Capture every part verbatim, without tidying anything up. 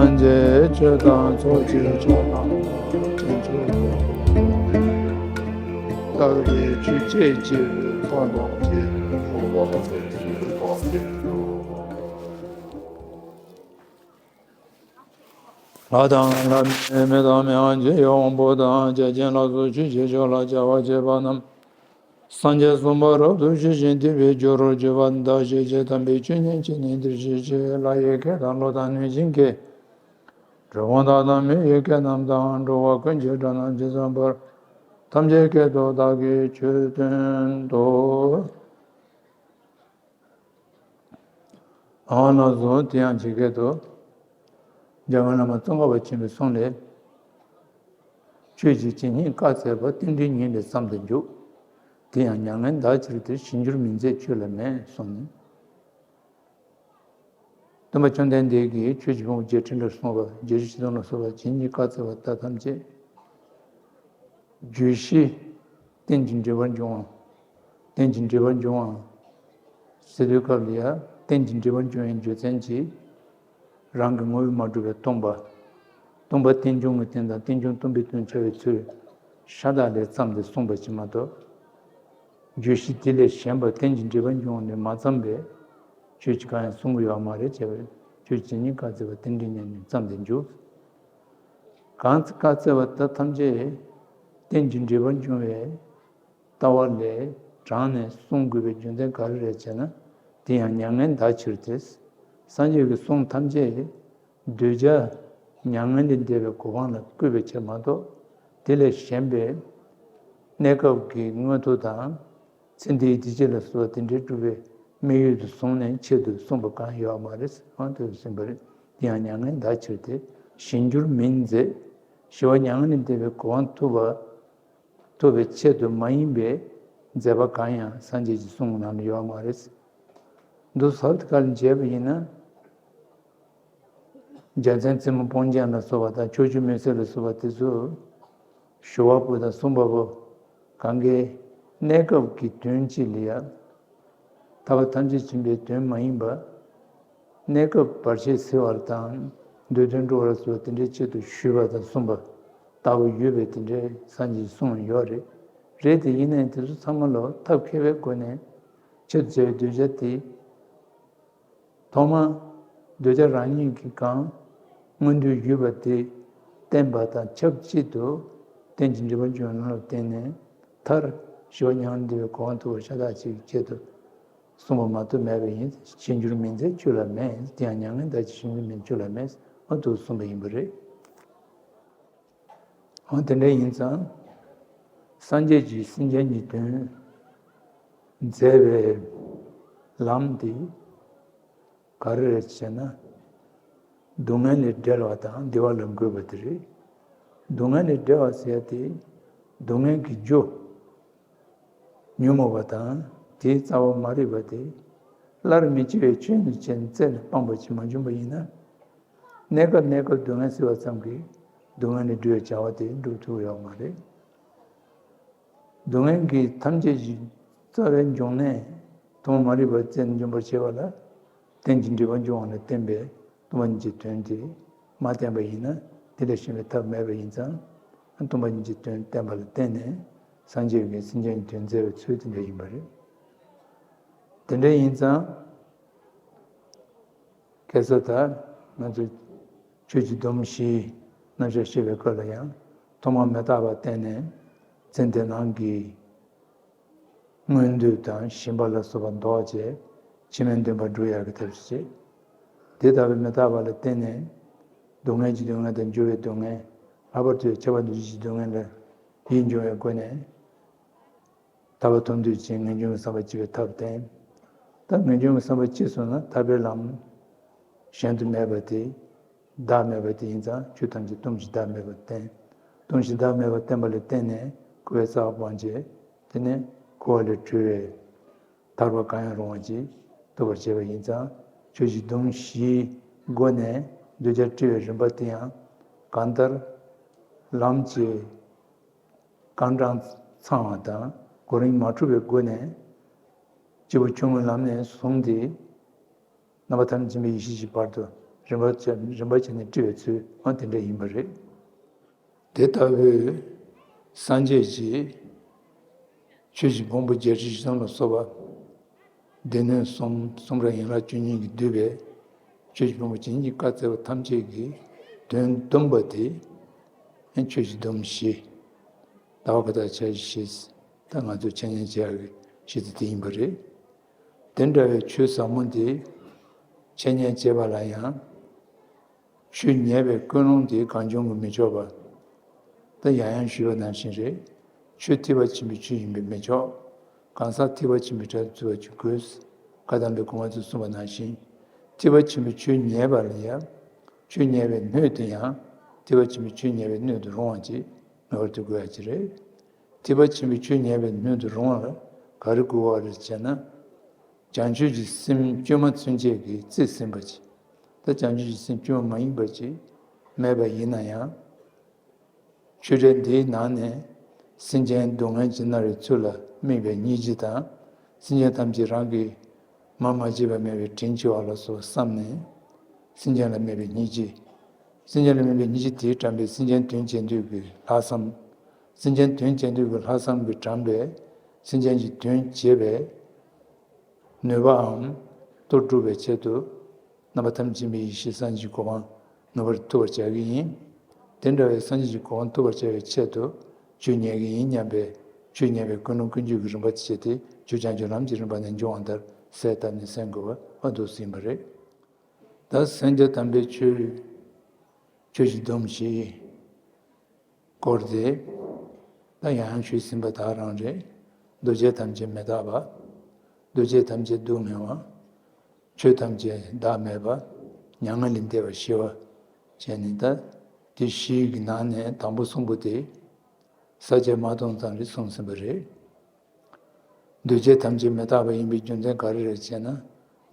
སངས་རྒྱས་ཆོས་དང་ཚོགས་ཀྱི་མཆོག་དང་། བསྟན་བཅོས་པ། རྟག་པའི་ཆོས་ཅན་གྱི་ཚོགས་རྣམས་ཀྱིས། ལྷ་དང་ལྷ་མིན་མི་དང་མི་དབང་ཆེ་ཡི་དབང་པོ་དང་། བརྒྱ་བྱིན་ལ་སོགས་ཆོས་ཀྱི་ཕྱོགས་ལ་བྱ་བ་བྱེད་པ་རྣམས། སངས་རྒྱས་གསུམ་པ་རབ་ཏུ་ཞི་ཞིང་བདེ་བའི་རྒྱུ་རུ་གྱུར་པ་འདི་དག་ཤེས་བྱའི་དམ་པའི་ཆོས་ཉིད་ཀྱིས་ནི་འདིར་གཤེགས་ཤིག། ལྷ་ཡི་སྐད་དང་ཀླུ་དང་གནོད་སྦྱིན་སྐད། གྲུལ་བུམ་དག་དང་མི་ཡི་སྐད་རྣམས་དང་། འགྲོ་བ་ཀུན་གྱི་སྒྲ་རྣམས་ཇི་ཙམ་པར། ཐམས་ཅད་སྐད་དུ་བདག་གིས་ཆོས་བསྟན་ཏོ། ཨ་ལ་བཟོ་དེ་ཡང་ཇི་སྐད་དུ། འཇམ་མགོན་བླ་མ་ཙོང་ཁ་པ་ཆེན་པོའི་གསུང་ལས། ཆོས་ཀྱི་ཇི་སྙེད་བཀའ་སྩལ་པ། རྟེན་འབྲེལ་ཉིད་ལས་བརྩམས་ཏེ་འཇུག། དེ་ཡང་མྱ་ངན་འདའ་ཕྱིར་ཏེ། གཞན་འགྱུར་མིན་མཛད་ཆོས་ལ་མེད་གསུངས་ནས། སྟོན་པ་བཅོམ་ལྡན་འདས་ཀྱིས་ཆོས་ཀྱི་ཕུང་པོ་བརྒྱད་ཁྲི་འདྲ་གསུངས་པ། བརྒྱད་ཁྲི་བཞི་སྟོང་ལ་སོགས་པ་ཇི་སྙེད་བཀའ་སྩལ་པ་དག་ཐམས་ཅད། བརྗོད་གཞི། རྟེན་ཅིང་འབྲེལ་པར་འབྱུང་བ། རྟེན་ཅིང་འབྲེལ་པར་འབྱུང་བ། ཟེར་དུས་སྐབས་ལ་ཡང་རྟེན་ཅིང་འབྲེལ་པར་འབྱུང་བའི་རྒྱུ་མཚན་གྱིས། རང་གི་ངོ་བོས་མ་གྲུབ་པའི་སྟོང་པ། སྟོང་པ་རྟེན་འབྱུང་གི་རྟེན་དང་རྟེན་འབྱུང་སྟོང་པའི་དོན་བྱ་བའི་ཚུལ། ཤ་སྟག་ལས་བརྩམས་ཏེ་གསུངས་པ་ཅིག་མ་གཏོགས། བརྗོད་གཞི་དེ་ལས་གཞན་པ་རྟེན་ཅིང་འབྲེལ་པར་འབྱུང་བ་ནས་མ་བརྩམས་པའི་ཆོས་ཅིག་གང་ཡང་གསུང་གི་ཡོད་མ་རེད་ཅེས་པའི་ཆོས་ཇི་སྙེད་བཀའ་སྩལ་པ། རྟེན་འབྲེལ་ཉིད་ལས་བརྩམས་ཏེ་འཇུག། གང་བཀའ་སྩལ་པ་དག་ཐམས་ཅད་རྟེན་ཅིང་འབྲེལ་པར་འབྱུང་བའི་ལྟ་བ་ལས་དྲངས་ནས་གསུང་དགོས་པའི་རྒྱུ་མཚན་ག་རེ་རེད་ཅེ་ན། དེ་ཡང་མྱ་ངན་འདའ་ཕྱིར་ཏེ། སངས་རྒྱས་ཀྱི་གསུང་ཐམས་ཅད་གདུལ་བྱ་མྱ་ངན་ལས་འདས་པའི་གོ་འཕང་ལ་བཀོད་པའི་ཕྱིར་མ་གཏོགས། དེ་ལས་གཞན་པའི་གནས་སྐབས་ཀྱི་མངོན་མཐོ་དང་། ཚེ་འདིའི་བདེ་སྐྱིད་ལ་སོགས་པ་དེ་འདྲའི་སྒྲུབ་པའི་དམིགས་ཡུལ་དུ་བཟུང་ནས་ཆེད་དུ་གསུངས་པ་གང་ཡོད་མ་རེད། ཨང་དུ་ཟིན་པ་རེད། དེ་ཡང་མྱ་ངན་འདའ་ཕྱིར་ཏེ། གཞན་འགྱུར་མིན་མཛད། ཞི་བ་མྱ་ངན་ལས་འདས་པའི་གོ་འཕང་ཐོབ་པ། ཐོབ་པའི་ཆེད་དུ་མ་ཡིན་པའི་མཛད་པ་གང་ཡང་སངས་རྒྱས་ཀྱི་གསུང་ནང་ལ་ཡོད་མ་རེད། འདུག་ཟབ་ཏུ་བཀའ་ལ་མཇལ་བ་ཡིན་ན། རྒྱལ་མཚན་རྩེ་མོ་སྤུངས་རྒྱན་ལ་སོགས་པ་དང་ཕྱོགས་བཅུའི་མུན་སེལ་ལ་སོགས་པ་དེ་ཚོ། ཞུ་བ་པོ་དང་གསུང་པ་པོ། གང་གའི་གནས་སྐབས་ཀྱི་དོན་གཅིག་ལ་ཡང་། ཐར་པ་ཐམས་ཅད་མཁྱེན་པའི་དོན་མ་ཡིན་པ། གནས་སྐབས་བར་ཆད་སེལ་བ་དང་། འདོད་དོན་སྒྲུབ་པར་སོགས་དེ་འདྲའི་ཆེད་དུ་ཞུས་པ་དང་གསུངས་པ་ལྟ་བུ་ཡོད་པའི་དེ་འདྲའི་སངས་རྒྱས་གསུངས་ཡོད་རེད། རེད་དེ་ཡིན་ནའི་དེ་ཚོ་ཚང་མ་ལ་ཐབས་མཁས་པའི་སྒོ་ནས་ཆེད་དུ་བྱ་བའི་གདུལ་བྱ་དེ། ཐོག་མར་གདུལ་བྱ་རང་ཉིད་ཀྱི་གང་མངོན་འདོད་ཡོད་པ་དེ་བསྟན་པ་དང་ཆབས་ཅིག་ཏུ། རྟེན་ཅིང་འབྲེལ་པར་འབྱུང་བ་ལ་བརྟེན་ནས་མཐར་ཞི་བ་མྱ་ངན་འདས་པའི་གོ་འཕང་ཐོབ་པར་ཤ་སྟག་ཅིག་གི་ཆེད་དུ་གསུངས་པ་མ་གཏོགས་མེད་པ་ཡིན། གཞན་འགྱུར་མིན་མཛད་ཆོས་ལ་མེད། དེ་ཡང་མྱ་ངན་འདའ་ཕྱིར་གཞན་འགྱུར་མིན་ཆོས་ལ་མེད། ཨ་འདུག་གསུངས་པ་ཡིན་པ་རེད། འོ་དེ་འདྲ་ཡིན་ཙང་། སངས་རྒྱས་ཀྱིས་སེམས་ཅན་གྱི་དོན་མཛད་པའི་ལམ་དེ་ག་རེ་རེད་ཅེ་ན། སྡུག་བསྔལ་ལས་བསྒྲལ་བ་དང་བདེ་བ་ལ་འགོད་པ་དེ་རེད། སྡུག་བསྔལ་ལས་བསྒྲལ་བ་ཟེར་ཡ་དེ་སྡུག་བསྔལ་གྱི་རྒྱུ་ཉོན་མོངས་པ་དང་དེའི་རྩ་བ་མ་རིག་པ་དེ་སླར་མི་སྐྱེ་བའི་ཆོས་ཉིད་ཅན་རྩད་ནས་སྤངས་པ་ཅིག་མ་བྱུང་བ་ཡིན་ན། གནས་སྐབས་གནས་སྐབས་སྡུག་བསྔལ་སེལ་བ་ཙམ་གྱིས་སྡུག་བསྔལ་ལས་སྒྲོལ་བའི་བྱ་བ་དེ་འགྲུབ་ཐུབ་ཡོད་མ་རེད། སྡུག་བསྔལ་གྱི་ཐམས་ཅད་ཀྱི་རྩ་བའི་འབྱུང་གནས་ཐོག་མ་མ་རིག་པ་རྩད་ནས་འཇོམས་པར་བྱེད་པ་ལ། རྟེན་ཅིང་འབྲེལ་པར་འབྱུང་བ་ལ་བརྟེན་པའི་སྟོང་པ་ཉིད་ཀྱི་དོན་དེ་མ་བསྟན་པ་ཡིན་ན། དེ་ལས་གཞན་པའི་ཐབས་མེད་པ་ཡིན་ཙང་། སྟོང་པ་ཉིད་ཀྱི་དོན་བསྟན་པ་ལ་བརྟེན་ནས་སངས་རྒྱས་ཀྱིས་སེམས་ཅན་གྱི་དོན་མཛད་པའི་ཚུལ་དེ་འདྲ་ཡིན་པ་རེད། དེ་འདྲ་ཡིན་ཙང་། ཁ་སང་ད་ང་ཚོས་ཆོས་ཀྱི་སྡོམ་བཞིའི་རྣམ་གཞག་བཤད་པའི་སྐབས་ལ་ཡང་ཐོག་མར་མི་རྟག་པ་བསྟན་ནས་ཚེ་འདི་སྣང་གི་མངོན་འདོད་དང་ཞེན་པ་ལ་སོགས་པ་ཟློག་བྱས་ཕྱི་མའི་འདུན་པ་སྒྲུབ་ཡག་གི་ཐབས་སུ་བྱེད། དེ་ལྟ་བུའི་མི་རྟག་པ་ལ་བརྟེན་ནས་སྡུག་བསྔལ་གྱི་སྡུག་བསྔལ་དང་འགྱུར་བའི་སྡུག་བསྔལ། ལྷག་པར་དུ་ཁྱབ་པ་འདུ་བྱེད་ཀྱི་སྡུག་བསྔལ་ལ་ཡིད་འབྱུང་བའི་སྒོ་ནས། ཐར་པ་ཐོབ་འདོད་ཅན་ངེས་འབྱུང་གི་བསམ་པ་སྐྱེ་བའི་ཐབས་བསྟན། ད་ངེས་འབྱུང་གི་བསམ་པ་སྐྱེས་སོང་ན་ཐར་པའི་ལམ་གཞན་དུ་མེད་པ་དེ། བདག་མེད་པ་དེ་ཡིན་ཙང་ཆོས་ཐམས་ཅད་སྟོང་ཞིང་བདག་མེད་པར་བསྟན། སྟོང་ཞིང་བདག་མེད་པར་བསྟན་པ་ལ་བརྟེན་ནས་འཁོར་བའི་རྩ་བ་སྤངས་བྱས། དེ་ནས་འཁོར་བ་ལས་གྲོལ་བའི་ཐར་པ་གང་ཡང་རུང་བ་ཅིག་ཐོབ་པར་བྱེད་པ་ཡིན་ཙང་ཆོས་ཀྱི་སྡོམ་བཞིའི་སྒོ་ནས་གདུལ་བྱ་སྒྲོལ་བའི་རིམ་པ་དེ་ཡང་གང་ལྟར་ལམ་གྱི་རྐང་གྲངས་ཚང་བ་དང་གོ་རིམ་མ་འཁྲུགས་པའི་སྒོ་ནས་སྐྱེས་བུ་ཆུང་ངུའི་ལམ་ནས་བཟུང་སྟེ་རྣམ་པ་ཐམས་ཅད་མཁྱེན་པའི་ཡེ་ཤེས་ཀྱི་བར་དུ་ རིམ་པ་བྱས་རིམ་པ་བྱས་ནས་བཀྲི་བའི་ཚུལ་ཨང་དེ་འདྲ་ཡིན་པ་རེད། དེ་ལྟ་བུའི་སངས་རྒྱས་ཀྱི་ཆོས་ཀྱི་ཕུང་པོ་བརྒྱད་ཁྲི་བཞི་སྟོང་ལ་སོགས་པ་སྡེ་སྣོད་གསུམ་གསུམ་རབ་ཡན་ལག་བཅུ་གཉིས་ཀྱིས་བསྡུས་པའི་ཆོས་ཀྱི་ཕུང་པོ་བྱིན་གྱིས་བཀའ་སྩལ་པ་ཐམས་ཅད་ཀྱི་དོན་བསྡོམས་པ་དེ་ཆོས་ཀྱི་སྡོམ་བཞི། ལྟ་བ་བཀའ་རྟགས་འཆར་གཞི་བཞི། ད་ང་ཚོས་འཆད་ཉན་བྱེད་ཡག་གི་གཞི་དེ་དེ་ཡིན་པ་རེད། དེ་འདྲ་བའི་ཆོས་ཟབ་མོ་འདི་འཆད་ཉན་བྱེད་པ་ལ་ཡང་ཆོས་ཉན་པའི་ཀུན་སློང་དེ་གང་བྱུང་གིས་མི་ཆོག་པ། ད་ཡང་ཡང་ཞུས་པ་ནང་བཞིན་རེད། ཆོས་ཐེག་པ་ཆེན་པོའི་ཆོས་ཡིན་པས་མི་ཆོག་གང་ཟག་ཐེག་པ་ཆེན་པོའི་གྲལ་དུ་ཚུད་པ་ཅིག་དགོས། བཀའ་གདམས་པའི་གོང་མ་ཚོས་གསུངས་པ་ནང་བཞིན། ཐེག་པ་ཆེན་པོའི་ཆོས་ཉན་པ་ལ་ཡང་། ཆོས་ཉན་པའི་སྣོད་དེ་ཡང་། ཐེག་པ་ཆེན་པོའི་ཆོས་ཉན་པའི་སྣོད་དུ་རུང་བ་ཅིག་ངེས་པར་དུ་དགོས་ཡ་ཅིག་རེད། ཐེག་པ་ཆེན་པོའི་ཆོས་ཉན་པའི་སྣོད་དུ་རུང་བ་ལ་ག་རེ་དགོས་པ་རེད་ཅེ་ན། བྱང་ཆུབ་ཀྱི་སེམས་བཅོས་མ་ཚུན་ཆད་ཀྱི་རྩིས་ཟིན་པ་ཅིག་ད་བྱང་ཆུབ་ཀྱི་སེམས་བཅོས་མ་མ་ཡིན་པ་ཅིག་མེད་པ་ཡིན་ན་ཡང་། ཆོས་འབྲེལ་འདིའི་ནང་ནས་སེམས་ཅན་སྡུག་བསྔལ་གྱིས་མནར་བའི་ཚུལ་ལ་དམིགས་པའི་སྙིང་རྗེ་དང་། སེམས་ཅན་ཐམས་ཅད་རང་གི་མ་མ་བྱས་པ་མེད་པའི་དྲིན་ཆེ་བ་ལ་སོགས་བསམས་ནས། སེམས་ཅན་ལ་དམིགས་པའི་སྙིང་རྗེ། སེམས་ཅན་ལ་དམིགས་པའི་སྙིང་རྗེ་དེས་དྲངས་པའི་སེམས་ཅན་དོན་བྱེད་འདོད་ཀྱི་ལྷག་བསམ། སེམས་ཅན་དོན་བྱེད་འདོད་ཀྱི་ལྷག་བསམ་གྱིས་དྲངས་པའི་སེམས་ཅན་གྱི་དོན་བྱེད་པའི་ནུས་པའམ་མཐར་སྒྲུབ་པའི་ཆེད་དུ། རྣམ་པ་ཐམས་ཅད་མི་ཡི་ཤེས་སངས་རྒྱས་ཀྱི་གོ་འཕང་ངེས་པར་ཐོབ་པར་བྱ་གི་ཡིན། དེ་འདྲ་བའི་སངས་རྒྱས་ཀྱི་གོ་འཕང་ཐོབ་པར་བྱ་བའི་ཆེད་དུ་ཆོས་ཉན་གི་ཡིན་སྙམ་པའི་ཆོས་ཉན་པའི་ཀུན་སློང་ཀུན་སྤྱོད་ཀྱི་རིམ་པ་དེ་བྱས་ཏེ་ཆོས་བྱང་ཆུབ་ལམ་གྱི་རིམ་པ་ནས་འབྱུང་བ་ལྟར་གསལ་བཏབ་ནས་གསན་དགོས་པ་ཨ་འདུག་ཟིན་པ་རེད། ད་སེམས་ཅན་དམ་པའི་ཆོས་ཆོས་ཀྱི་སྡོམ་བཞི། སྐོར་དེ། ད་ཡང་ཡང་ཞུས་ཟིན་པ་དག་རང་རེད། འདུ་བྱེད་ཐམས་ཅད་མི་རྟག་པ། འདུ་བྱེད་ཐམས་ཅད་སྡུག་བསྔལ་བ། ཆོས་ཐམས་ཅད་བདག་མེད་པ། མྱ་ངན་ལས་འདས་པ་ཞི་བ། བྱས་ནས་ད། དེ་བཞི་གི་ནང་ནས་དང་པོ་གསུམ་པོ་དེ། ས་བཅད་མ་སྟོང་ཙམ་རེ་གསུངས་ཟིན་པ་རེད། འདུ་བྱེད་ཐམས་ཅད་མི་རྟག་པ་ཡིན་པའི་རྒྱུ་མཚན་ག་རེ་རེད་ཅེ་ན།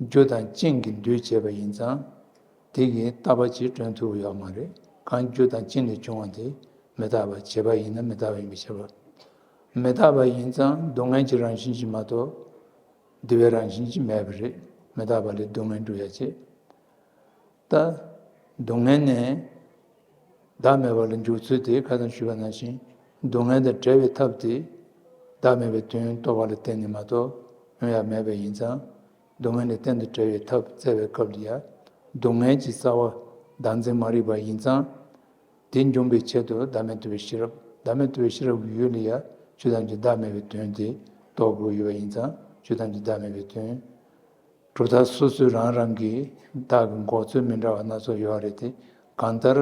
རྒྱུ་དང་རྐྱེན་གྱིས་འདུས་བྱས་པ་ཡིན་ཙང་། དེ་གིས་རྟག་པ་ཅིག་བསྐྲུན་ཐུབ་ཡོད་མ་རེད། གང་རྒྱུ་དང་རྐྱེན་ལས་བྱུང་བ་དེ་མི་རྟག་པ་བྱས་པ་ཡིན་ན་མི་རྟག་པ་ཡིན་པས་ཁྱབ་པ། མི་རྟག་པ་ཡིན་ཙང་སྡུག་བསྔལ་གྱི་རང་བཞིན་ཅིག་མ་གཏོགས། བདེ་བའི་རང་བཞིན་ཅིག་མེད་པ་རེད། མི་རྟག་པ་ལས་སྡུག་བསྔལ་འགྲོ་ཡ་ཆེ། ད། སྡུག་བསྔལ་ནས་བདག་མེད་པ་ལ་འཇུག་ཚུལ་དེ་ཁ་སང་ཞུས་པ་ནང་བཞིན་སྡུག་བསྔལ་དང་བྲལ་བའི་ཐབས་དེ་བདག་མེད་པའི་དོན་རྟོགས་པ་ལ་བརྟེན་ནས་མ་གཏོགས་ཡོང་ཡ་མེད་པ་ཡིན་ཙང་། སྡུག་བསྔལ་ལས་གཏན་དུ་བྲལ་བའི་ཐབས་བཙལ་བའི་སྐབས་ལ་ཡང་སྡུག་བསྔལ་གྱི་རྩ་བ་བདག་འཛིན་མ་རིག་པ་ཡིན་ཙང་། དེ་འཇོམས་པའི་ཆེད་དུ་བདག་མེད་རྟོགས་པའི་ཤེས་རབ། བདག་མེད་རྟོགས་པའི་ཤེས་རབ་ཀྱི་ཡུལ་ལ་ཡང་ཆོས་ཐམས་ཅད་བདག་མེད་པའི་དོན་དེ་རྟོགས་དགོས་ཡོད་པ་ཡིན་ཙང་ཆོས་ཐམས་ཅད་བདག་མེད་པའི་དོན། གྲུབ་མཐའ་སོ་སོས་རང་རང་གི་བདག་གི་འགོག་ཚུལ་མི་འདྲ་བ་སྣ་ཚོགས་ཡོད་རེད་དེ། གང་ལྟར་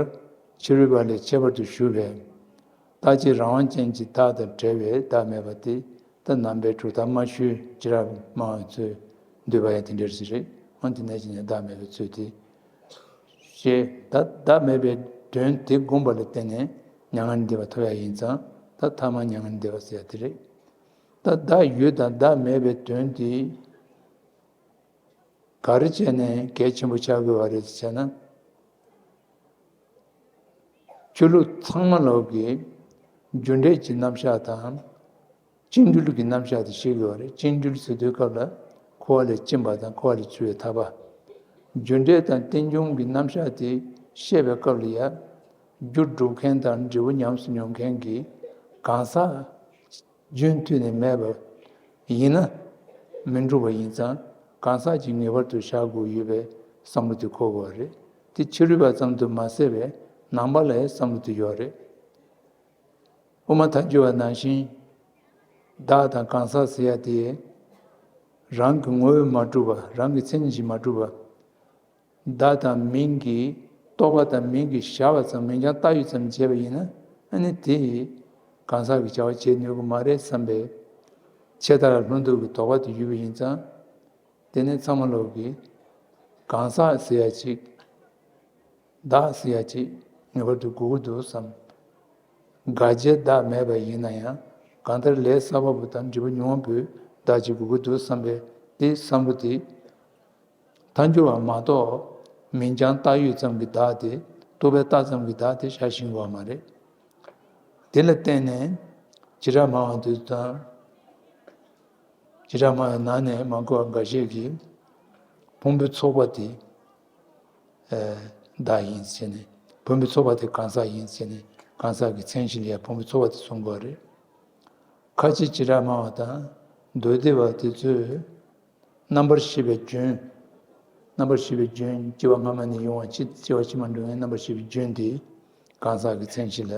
ཕྱི་རོལ་པ་ལས་ཁྱད་པར་དུ་ཞུགས་པའི་རྟག་གཅིག་རང་དབང་ཅན་གྱི་བདག་དང་བྲལ་བའི་བདག་མེད་པ་དེ་ད་ནང་པའི་གྲུབ་མཐའ་སྨྲ་ཤོད་བྱེ་བྲག་སྨྲ་བ་ཚོས་འདོད་པ་ཡང་དེ་འདྲར་ཞིག་རེད། འོན་ཏེ་ནང་བཞིན་བདག་མེད་པའི་ཚུལ་དེ། ཞེས་ད་བདག་མེད་པའི་དོན་དེ་བསྒོམས་པ་ལ་བརྟེན་ནས་མྱ་ངན་འདས་པ་ཐོབ་ཡ་ཡིན་ཙང་ད་ཐ་མ་མྱ་ངན་འདས་པ་ཟེར་ཡ་དེ་རེད། ད་བདག་ཡོད་དང་བདག་མེད་པའི་དོན་དེ། ག་རེ་བྱས་ནས་གལ་ཆེན་པོ་ཆགས་དགོས་པ་རེད་ཟེར་ན། ཆོས་ལུགས་ཚང་མ་ལོག་གི་རྒྱུ་འབྲས་ཀྱི་རྣམ་གཞག་དང་། བཅིངས་འགྲོལ་གྱི་རྣམ་གཞག་དེ་ཤེས་དགོས་པ་རེད། བཅིངས་འགྲོལ་ཟེར་དུས་སྐབས་ལ་འཁོར་བ་ལས་བཅིངས་པ་དང་འཁོར་བ་ལས་ཚུར་བའི་ཐར་པ། རྒྱུ་འབྲས་དང་རྟེན་འབྱུང་གི་རྣམ་གཞག་དེ་ཤེས་པའི་སྐབས་ལ་ཡང་རྒྱུ་སྒྲུབ་མཁན་དང་འབྲས་བུ་ཉམས་སུ་མྱོང་མཁན་གྱི་གང་ཟག་རྒྱུན་མཐུད་ནས་མེད་པ་ཡིན་ན་མི་འགྲུབ་པ་ཡིན་ཙང་གང་ཟག་གཅིག་ངེས་པར་དུ་བཞག་དགོས་ཡོད་པའི་བསམ་བློ་དེ་འཁོར་དགོས་པ་རེད། དེ་ཕྱི་རོལ་པ་ཙམ་དུ་མ་ཟད་པའི་ནང་པ་ལའི་བསམ་བློ་དེ་ཡོད་རེད། དབུ་མ་ཐལ་འགྱུར་བ་ནང་བཞིན་བདག་དང་གང་ཟག་ཟེར་ཡ་དེ་རང་གི་ངོ་བོས་མ་གྲུབ་པ། རང་གི་མཚན་ཉིད་ཀྱིས་མ་གྲུབ་པ། བདག་དང་མིང་གི་རྟོག་པ་དང་མིང་གིས་བཞག་པ་ཙམ། མིང་རྐྱང་བཏགས་ཡོད་ཙམ་བྱས་པ་ཡིན་ན་ཨ་ནི་དེ་གང་ཟག་གི་བྱ་བ་བྱེད་ནུས་ཀྱི་མ་རེད་བསམ་པའི་ཆད་ལྟ་ལ་ལྷུན་སྡུག་གི་དོགས་པ་དེ་ཡོད་པ་ཡིན་ཙང་། དེ་ནི་ཚང་མ་ལོག་གི་གང་ཟག་ཟེར་ཡ་ཅིག་བདག་ཟེར་ཡ་ཅིག་ངེས་པར་དུ་དགོས་ཀྱི་འདུག་བསམ། དགག་བྱའི་བདག་མེད་པ་ཡིན་ན་ཡང་གང་ལྟར་ལས་གསར་པ་པོ་དང་འབྲས་བུ་མྱོང་བ་པོའི་བདག་ཅིག་དགོས་ཀྱི་འདུག་བསམ་པའི་དེ་བསམ་བློ་དེ། ཐལ་འགྱུར་བ་མ་གཏོགས་མིང་རྐྱང་བཏགས་ཡོད་ཙམ་གྱི་བདག་དེ། རྟོག་པས་བཏགས་ཙམ་གྱི་བདག་དེ་བཞག་ཤེས་ཀྱི་ཡོད་མ་རེད། དེ་ལ་བརྟེན་ནས་བྱེ་བྲག་སྨྲ་བ་འདི་དང་། བྱེ་བྲག་སྨྲ་བའི་ནང་ནས་མང་པོ་འགའ་ཤས་ཀྱིས་ཕུང་པོའི་ཚོགས་པ་དེ་ ཨ་བདག་ཡིན་ཟེར་ནས། བུམ་པའི་ཚོགས་པ་དེ་གང་ཟག་ཡིན་ཟེར་ནས། གང་ཟག་གི་མཚན་གཞི་ལ་ཡང་བུམ་པའི་ཚོགས་པ་དེ་གསུང་དགོས་རེད། ཁ་ཅིག་བྱེ་བྲག་སྨྲ་བ་དང་མདོ་སྡེ་པ་དེ་ཚོས་རྣམ་པར་ཤེས་པའི་རྒྱུན། རྣམ་པར་ཤེས་པའི་རྒྱུན་སྐྱེ་བ་སྔ་མ་ནས་ཡོང་བ་ཕྱི། སྐྱེ་བ་ཕྱི་མ་འགྲོ་བའི་རྣམ་པར་ཤེས་པའི་རྒྱུན་དེ་གང་ཟག་གི་མཚན་གཞི་ལ་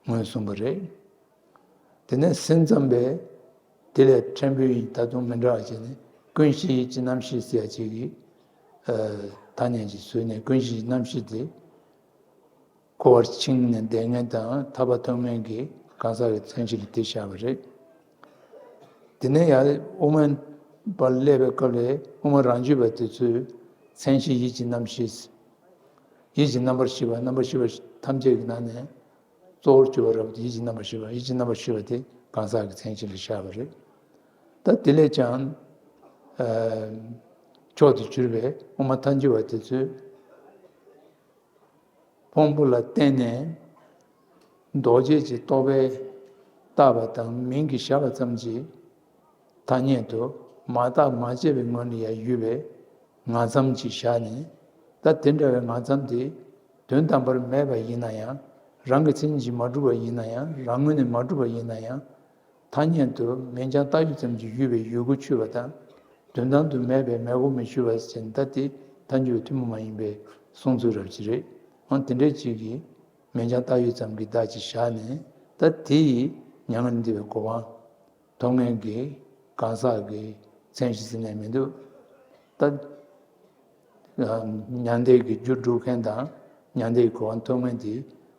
ངོས་བཟུང་བ་རེད། དེ་ནས་སེམས་ཙམ་པས་དེ་ལས་ཕྲན་བུ་ཡིན། ད་དུང་མི་འདྲ་བ་བྱས་ནས་ཀུན་གཞི་ཡིད་ཀྱི་རྣམ་ཤེས་ཟེར་ཡ་ཅིག་གི་ཨ་ཐ་སྙད་ཅིག་བཟོས་ནས། ཀུན་གཞི་ཡིད་རྣམ་ཤེས་དེ་འཁོར་བར་འཆིང་ནས་བསྡད་མཁན་དང་ཐར་པ་ཐོབ་མཁན་གྱི་གང་ཟག་གི་མཚན་གཞི་ལ་དེ་བཞག་པ་རེད། དེ་ནས་ཡང་དབུ་མ་པར་སླེབས་པའི་སྐབས་ལ་དབུ་མ་རང་རྒྱུད་པ་དེ་ཚོས་མཚན་གཞི་ཡིད་ཀྱི་རྣམ་ཤེས། ཡིད་ཀྱི་རྣམ་པར་ཤེས་པ། རྣམ་པར་ཤེས་པ་ཐམས་ཅད་ཀྱི་ནང་ནས་གཙོ་བོར་གྱུར་པ་རབ་ཏུ་ཡིད་ཀྱི་རྣམ་པར་ཤེས་པ། ཡིད་ཀྱི་རྣམ་པར་ཤེས་པ་དེ་གང་ཟག་གི་མཚན་གཞི་ལ་བཞག་པ་རེད། ད་དེ་ལས་ཀྱང་ཨ་མཆོག་ཏུ་གྱུར་པའི་དབུ་མ་ཐལ་འགྱུར་བ་དེ་ཚོས་ཕུང་པོ་ལ་བརྟེན་ནས་ལྡོག་བྱེད་ཀྱི་རྟོག་པས་བཏགས་པ་དང་མིང་གིས་བཞག་པ་ཙམ་གྱིས་ཐ་སྙད་དུ་མ་བརྟགས་མ་དཔྱད་པའི་ངོས་ནས་ཡང་ཡོད་པའི་ངང་ཙམ་གྱིས་བཞག་ནས། ད་དེ་འདྲ་བའི་ངང་ཙམ་དེ་དོན་དམ་པར་མེད་པ་ཡིན་ན་ཡང་། རང་གི་མཚན་གཞི་མ་གྲུབ་པ་ཡིན་ན་ཡང་། རང་ངོས་ནས་མ་གྲུབ་པ་ཡིན་ན་ཡང་། ཐ་སྙད་དུ་མིང་རྐྱང་བཏགས་ཡུལ་ཙམ་གྱིས་ཡོད་པའི་ཡུལ་གོ་ཆོད་པ་དང་། དོན་དམ་དུ་མེད་པའི་མེད་གོ་མི་ཆོད་པ་ཟེར་ནས། ད་དེ་ཐལ་འགྱུར་ཐུན་མོང་མ་ཡིན་པའི་གསུང་ཚུལ་རབ་ཅིག་རེད། འོ་དེ་འདྲའི་ཅིག་གིས་མིང་རྐྱང་བཏགས་ཡུལ་ཙམ་གྱི་བདག་ཅིག་བཞག་ནས། ད་དེ་ཡིས་མྱ་ངན་འདས་པའི་གོ་འཕང་ཐོབ་མཁན་གྱི་གང་ཟག་གི་མཚན་གཞི་ཟེར་ནས་མི་འདུག། ད་མྱང་འདས་ཀྱི་རྒྱུ་སྒྲུབ་མཁན་དང་། མྱང་འདས་ཀྱི་གོ་འཕང་ཐོབ་མཁན་དེ་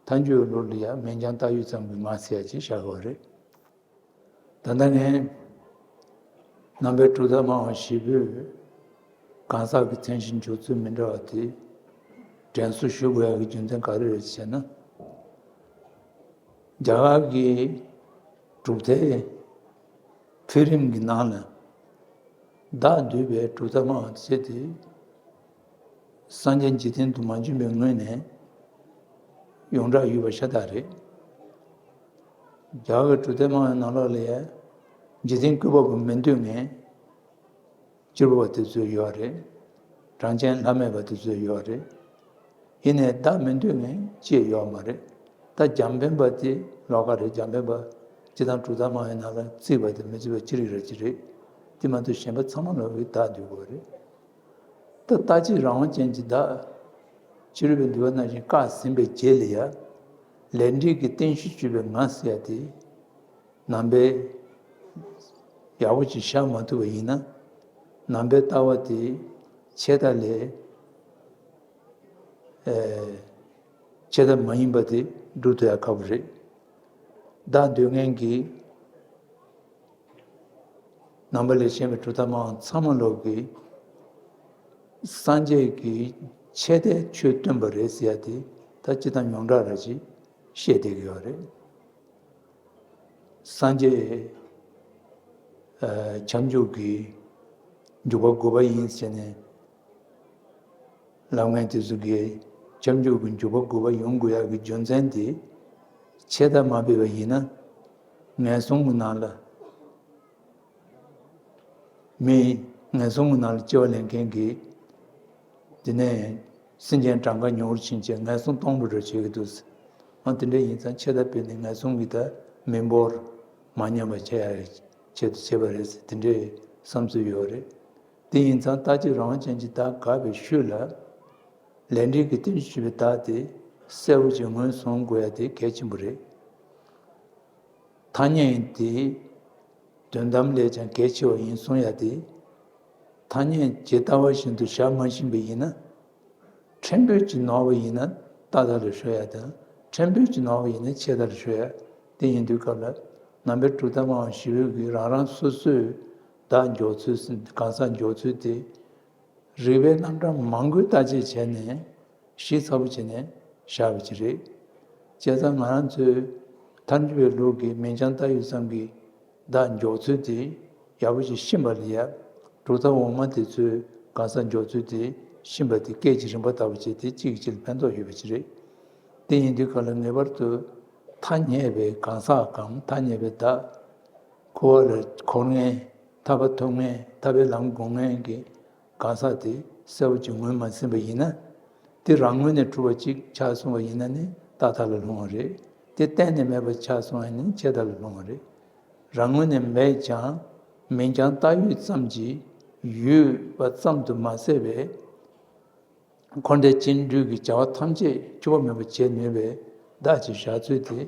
ཐལ་འགྱུར་ལུགས་ལ་ཡང་མིང་རྐྱང་བཏགས་ཡུལ་ཙམ་གྱི་ངང་ཟེར་ཡ་ཅིག་བཞག་དགོས་རེད། ད་ལྟ་ངས་རྣམ་པའི་གྲུབ་མཐའ་སྨྲ་བ་བཞི་པོས་གང་ཟག་གི་མཚན་གཞི་འཇོག་ཚུལ་མི་འདྲ་བ་དེ་དྲན་གསོ་ཞུ་དགོས་ཡག་གི་རྒྱུ་མཚན་ག་རེ་རེད་ཟེར་ན། རྒྱ་གར་གྱི་གྲུབ་མཐའི་འཕེལ་རིམ་གྱི་ནང་ལ་བདག་འདུས་པའི་གྲུབ་མཐའ་སྨྲ་བ་ཟེར་དེ། སངས་རྒྱས་འཇིག་རྟེན་དུ་མ་བྱོན་པའི་སྔོན་ནས་ཡོངས་གྲགས་ཡོད་པ་ཤ་སྟག་རེད། རྒྱ་གར་གྱི་གྲུབ་མཐའ་སྨྲ་བའི་ནང་ལོགས་ལ་ཡང་འཇིག་རྟེན་བཀོད་པ་པོ་མི་འདོད་མཁན་སྤྱིར་བ་དེ་ཚོ་ཡོད་རེད། གྲངས་ཅན་ལྷ་མེད་པ་དེ་ཚོ་ཡོད་རེད། ཡིན་ནའི་བདག་མི་འདོད་མཁན་ཅིག་ཡོད་མ་རེད། ད་འཇམ་དཔལ་དཔའ་དེ་ལོགས་ཀ་རེད། འཇམ་དཔལ་དཔའ་སྤྱིར་བཏང་གྲུབ་མཐའ་སྨྲ་བའི་ནང་ལ་བརྩིས་པ་དང་མི་བརྩིས་པ་ཅི་རིགས་རེ་ཅིག་རེད། དེ་མ་གཏོགས་གཞན་པ་ཚང་མ་ལོགས་ཀྱིས་བདག་འདོད་དགོས་རེད། ད་ལྟ་ཅི་རང་དབང་ཅན་གྱི་བདག། ཕྱི་རོལ་པའི་འདུལ་བ་ནང་བཞིན་བཀག་ཟིན་པའི་རྗེས་ལ་ཡང་། ལས་འབྲས་ཀྱི་རྟེན་གཞི་བཅོས་པའི་ངང་ཟེར་ཡ་དེ། ནང་པའི་ཡག་པོ་ཅིག་བཞག་མ་ཐུབ་པ་ཡིན་ན། ནང་པའི་ལྟ་བ་དེ་ཆད་ལྟ་ལས་ཨེ་ཆད་ལྟ་མ་ཡིན་པ་དེ་སྒྲུབ་ཐུབ་ཡ་ཁག་པོ་རེད། བདག་འདོད་མཁན་གྱི་ནང་པ་ལས་གཞན་པའི་གྲུབ་མཐའ་སྨྲ་བ་ཚང་མ་ལོགས་ཀྱིས་སངས་རྒྱས་ཀྱིས་ཆད་ལྟའི་ཆོས་སྟོན་པ་རེད་ཟེར་ཡ་དེ་ད་སྤྱིར་བཏང་ཡོངས་གྲགས་ར་ཅིག་བཤད་བསྡད་ཀྱི་ཡོད་རེད། སངས་རྒྱས་ཨ་ཁྱབ་འཇུག་གི་འཇུག་པ་དགུ་པ་ཡིན་ཟེར་ནས་ལབ་མཁན་དེ་ཚོ་གིས་ཁྱབ་འཇུག་གི་འཇུག་པ་དགུ་པ་ཡོང་དགོས་ཡག་གི་རྒྱུ་མཚན་དེ། ཆད་ལྟ་མ་ཕེབས་པ་ཡིན་ན་ངན་སོང་གི་ནང་ལ། མི་ངན་སོང་གི་ནང་ལ་སྐྱེ་བ་ལེན་མཁན་གྱི། དེ་ནས་སེམས་ཅན་གྲངས་ཀ་ཉུང་བར་ཕྱིན་བྱས་ངན་སོང་སྟོང་པར་འགྲོ་བྱེད་ཀྱི་འདུག། ཨ་དེ་འདྲ་ཡིན་ཙང་ཆད་ལྟ་ཕེབས་ནས་ངན་སོང་གི་ད་མི་འབོར་མ་ཉམས་པ་བྱེད་ཡ་ཆེད་དུ་བྱས་པ་རེད་ཟེར། དེ་འདྲའི་བསམ་ཚུལ་ཡོད་རེད། དེ་ཡིན་ཙང་ལྟ་ཅི་རང་དབང་ཅན་གྱི་བདག་དགག་པའི་ཤུལ་ལ། ལས་འབྲས་ཀྱི་རྟེན་གཞི་བྱས་པའི་བདག་དེ་གསལ་པོ་ཅིག་ངོས་བཟུང་དགོས་ཡ་དེ་གལ་ཆེན་པོ་རེད། ཐ་སྙད་དེ་དོན་དམ་ལས་ཀྱང་གལ་ཆེ་བ་ཡིན་གསུང་ཡ་དེ། ཐ་སྙད་ཇི་ལྟ་བ་བཞིན་དུ་བཞག་མ་ཤེས་པ་ཡིན་ན། ཕྲན་བུ་ཅིག་ནོར་བ་ཡིན་ན་ལྟ་ལྟ་ལ་ཤོར་ཡ་དང་། ཕྲན་བུ་ཅིག་ནོར་བ་ཡིན་ན་ཆད་ལྟ་ལ་ཤོར་ཡ། དེ་ཡིན་དུས་སྐབས་ལ་ནང་པའི་གྲུབ་མཐའ་སྨྲ་བ་བཞི་པོ་གིས་རང་རང་སོ་སོའི་བདག་འཇོག་ཚུལ་ཟིན། གང་ཟག་འཇོག་ཚུལ་དེ། རིགས་པའི་རྣམ་གྲངས་མང་པོའི་བརྟག་དཔྱད་བྱས་ནས་ཞིབ་ཚགས་པོ་བྱས་ནས་བཞག་པ་ཅིག་རེད། བྱས་ཙང་ང་རང་ཚོའི་ཐལ་འགྱུར་བའི་ལུགས་ཀྱི་མིང་རྐྱང་བཏགས་ཡུལ་ཙམ་གྱི་བདག་འཇོག་ཚུལ་དེ་ཡག་པོ་ཞིག་ཤེས་པ་ལ་ཡ། གྲུབ་མཐའ་འོག་མ་དེ་ཚོའི་གང་ཟག་འཇོག་ཚུལ་དེ་ཤེས་པ་དེ་སྐད་ཀྱི་རིམ་པ་ལྟ་བུ་བྱས་ཏེ་གཅིག་གིས་གཅིག་ལ་ཕན་ཐོགས་ཡོད་པ་ཅིག་རེད། དེ་ཡིན་དུས་ག་ལ་ངེས་པར་དུ་ཐ་སྙད་པའི་གང་ཟག་གམ་ཐ་སྙད་པའི་བདག། འཁོར་བ་ལ་འཁོར་མཁན། ཐར་པ་ཐོབ་མཁན། ཐར་པའི་ལམ་སྒོམ་མཁན་གྱི་གང་ཟག་དེ་གསལ་པོ་ཅིག་ངོས་མ་ཟིན་པ་ཡིན་ན། དེ་རང་ངོས་ནས་གྲུབ་པ་གཅིག་ཆགས་སོང་བ་ཡིན་ན་ནི་རྟག་མཐའ་ལ་ལྷུང་བ་རེད། དེ་གཏན་ནས་མེད་པ་ཆགས་སོང་བ་ཡིན་ན་ནི་ཆད་མཐའ་ལ་ལྷུང་བ་རེད། རང་ངོས་ནས་མེད་ཀྱང་མིང་རྐྱང་བཏགས་ཡོད་ཙམ་གྱིས་ཡོད་པ་ཙམ་དུ་མ་ཟད་པའི་འཁོར་འདས་ཅན་འདུས་ཀྱི་བྱ་བ་ཐམས་ཅད་འཁྱོར་བ་མེད་པར་བྱེད་ནུས་པའི་བདག་ཅེས་བཞག་ཚུལ་དེ།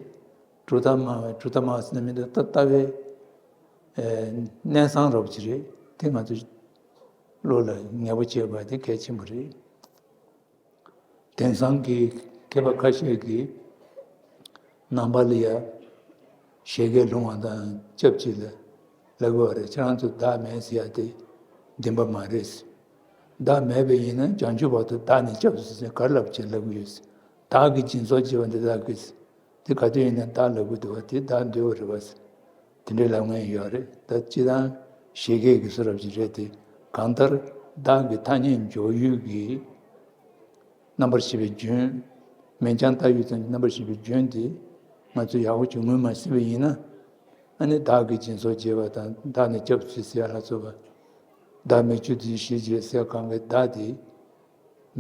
གྲུབ་མཐའ་སྨྲ་བའི། གྲུབ་མཐའ་སྨྲ་བ་ཟེར་ན་མི་འདུག་ལྟ་ལྟ་བའི་ཨེ་གནས་སྟངས་རབ་ཅིག་རེད། དེ་ང་ཚོ་བློ་ལ་ངེས་པོ་བྱེད་དགོས་པ་དེ་གལ་ཆེན་པོ་རེད། དེང་སང་གི་མཁས་པ་ཁ་ཤས་ཀྱིས་ནང་པ་ལ་ཡ་བཞད་གད་སློང་བ་དང་སྐྱབས་གཅིག་ལ་ལབ་དགོས་པ་རེད། ཁྱེད་རང་ཚོ་བདག་མེད་ཟེར་ཡ་དེ་བདེན་པ་མ་རེད། བདག་མེད་པ་ཡིན་ན་བྱང་ཆུབ་བར་དུ་བདག་ནི་སྐྱབས་སུ་མཆི་ཟེར་ག་རེ་ལབ་བྱས་ལབ་གི་ཡོད། བདག་གིས་སྦྱིན་སོགས་བགྱིས་པ་འདི་དག་གིས། དེ་ག་དུས་ཡིན་ན་བདག་ལབ་གི་འདུག་བ། དེ་བདག་འདུལ་བ་རེད་བ། དེ་འདྲའི་ལབ་མཁན་ཡོད་རེད། ད་སྤྱིར་བཏང་བཞད་གད་ཀྱི་བཟོ་འདྲ་ཅིག་རེད་དེ། གང་ལྟར་བདག་གི་ཐ་སྙད་འཇོག་ཡུལ་གྱི་རྣམ་པར་ཤེས་པའི་རྒྱུན། མིང་རྐྱང་བཏགས་ཡོད་ཙམ་གྱི་རྣམ་པར་ཤེས་པའི་རྒྱུན་དེ་ང་ཚོས་ཡག་པོ་ཅིག་ངོས་མ་ཟིན་པ་ཡིན་ན། ཨ་ནི་བདག་གིས་སྦྱིན་སོགས་བགྱིས་པ་དང་བདག་ནི་སྐྱབས་སུ་མཆི་ཟེར་ཡ་ལ་སོགས་པ། བདག་མེད་ཆོས་ཐམས་ཅད་ཞེས་བྱའི་ཟེར་གང་གི་བདག་དེ།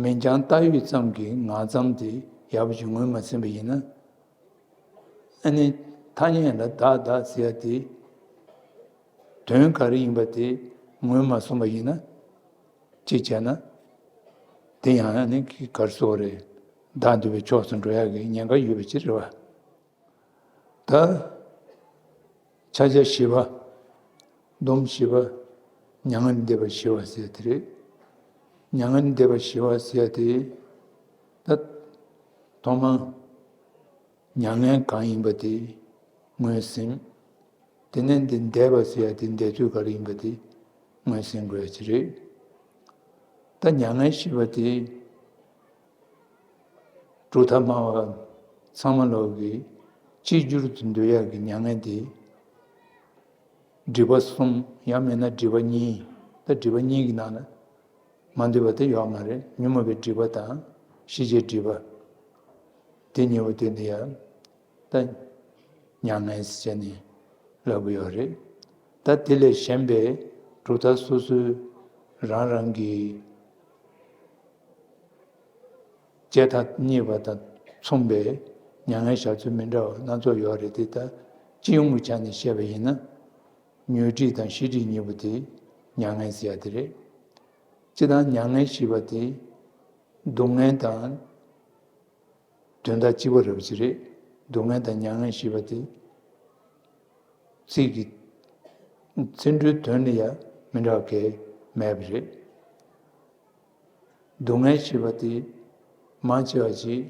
མིང་རྐྱང་བཏགས་ཡོད་ཙམ་གྱི་ངག་ཙམ་དེ་ཡག་པོ་ཅིག་ངོས་མ་ཟིན་པ་ཡིན་ན། ཨ་ནི་ཐ་སྙད་ལ་བདག་བདག་ཟེར་ཡ་དེ་དོན་ག་རེ་ཡིན་པ་དེ་ངོས་མ་སོང་བ་ཡིན་ན། གཅིག་བྱས་ན་དེ་ཡང་ཨ་ནི་ག་རེ་ཟེར་དགོས་རེད། བདག་འདུལ་བའི་ཕྱོགས་སུ་འགྲོ་ཡག་གི་ཉེན་ཁ་ཡོད་པ་ཅིག་རེད་བ། ད་ཕྱག་རྒྱ་བཞི་པ། སྡོམ་བཞི་པ། མྱ་ངན་ལས་འདས་པ་ཞི་བ་ཟེར་ཡ་དེ་རེད། མྱ་ངན་ལས་འདས་པ་ཞི་བ་ཟེར་ཡ་དེ། ད་ཐོག་མ་མྱ་ངན་གང་ཡིན་པ་དེ་ངོས་ཟིན། དེ་ནས་འདི་འདས་པ་ཟེར་ཡ་དེ་འདས་དུས་ག་རེ་ཡིན་པ་དེ་ངོས་ཟིན་དགོས་ཡ་ཅིག་རེད། ད་མྱ་ངན་ཞི་བ་དེ། གྲུབ་མཐའ་སྨྲ་བ་ཚང་མ་ལོག་གི་གཅིག་གྱུར་དུ་འདུལ་ཡག་གི་མྱ་ངན་དེ། སྒྲིབ་པ་གསུམ་ཡང་མིན་ན་སྒྲིབ་པ་གཉིས། ད་སྒྲིབ་པ་གཉིས་ཀྱི་ནང་ལ་མ་འདུས་པ་དེ་ཡོད་མ་རེད། ཉོན་མོངས་པའི་སྒྲིབ་པ་དང་ཤེས་བྱའི་སྒྲིབ་པ། དེ་གཉིས་པོ་དེ་འདི་ཡང་ད་མྱ་ངན་ཟེར་ནས་ལབ་གི་ཡོད་རེད། ད་དེ་ལས་གཞན་པའི་གྲུབ་མཐའ་སོ་སོའི་རང་རང་གི་བྱས་མཐའ་རྙེད་པ་དང་མཚུངས་པའི་མྱ་ངན་བཞག་ཚུལ་མི་འདྲ་བ་སྣ་ཚོགས་ཡོད་རེད་དེ། ད་སྤྱི་ཡོངས་ཀྱི་ཆ་ནས་བཤད་པ་ཡིན་ན། ཉོན་སྒྲིབ་དང་ཤེས་སྒྲིབ་གཉིས་པོ་དེ་མྱ་ངན་ཟེར་ཡ་དེ་རེད། སྤྱིར་བཏང་མྱ་ངན་ཞེས་པ་དེ་སྡུག་བསྔལ་དང་དོན་དག་གཅིག་པ་རེད་པ་ཅིག་རེད། སྡུག་བསྔལ་དང་མྱ་ངན་ཞེས་པ་དེ་ཚིག་གི་ཚིག་འབྲུའི་དོན་ལ་ཡང་མི་འདྲ་བ་གང་ཡང་མེད་པ་རེད། སྡུག་བསྔལ་ཞེས་པ་དེ་མང་ཆེ་བ་ཅིག་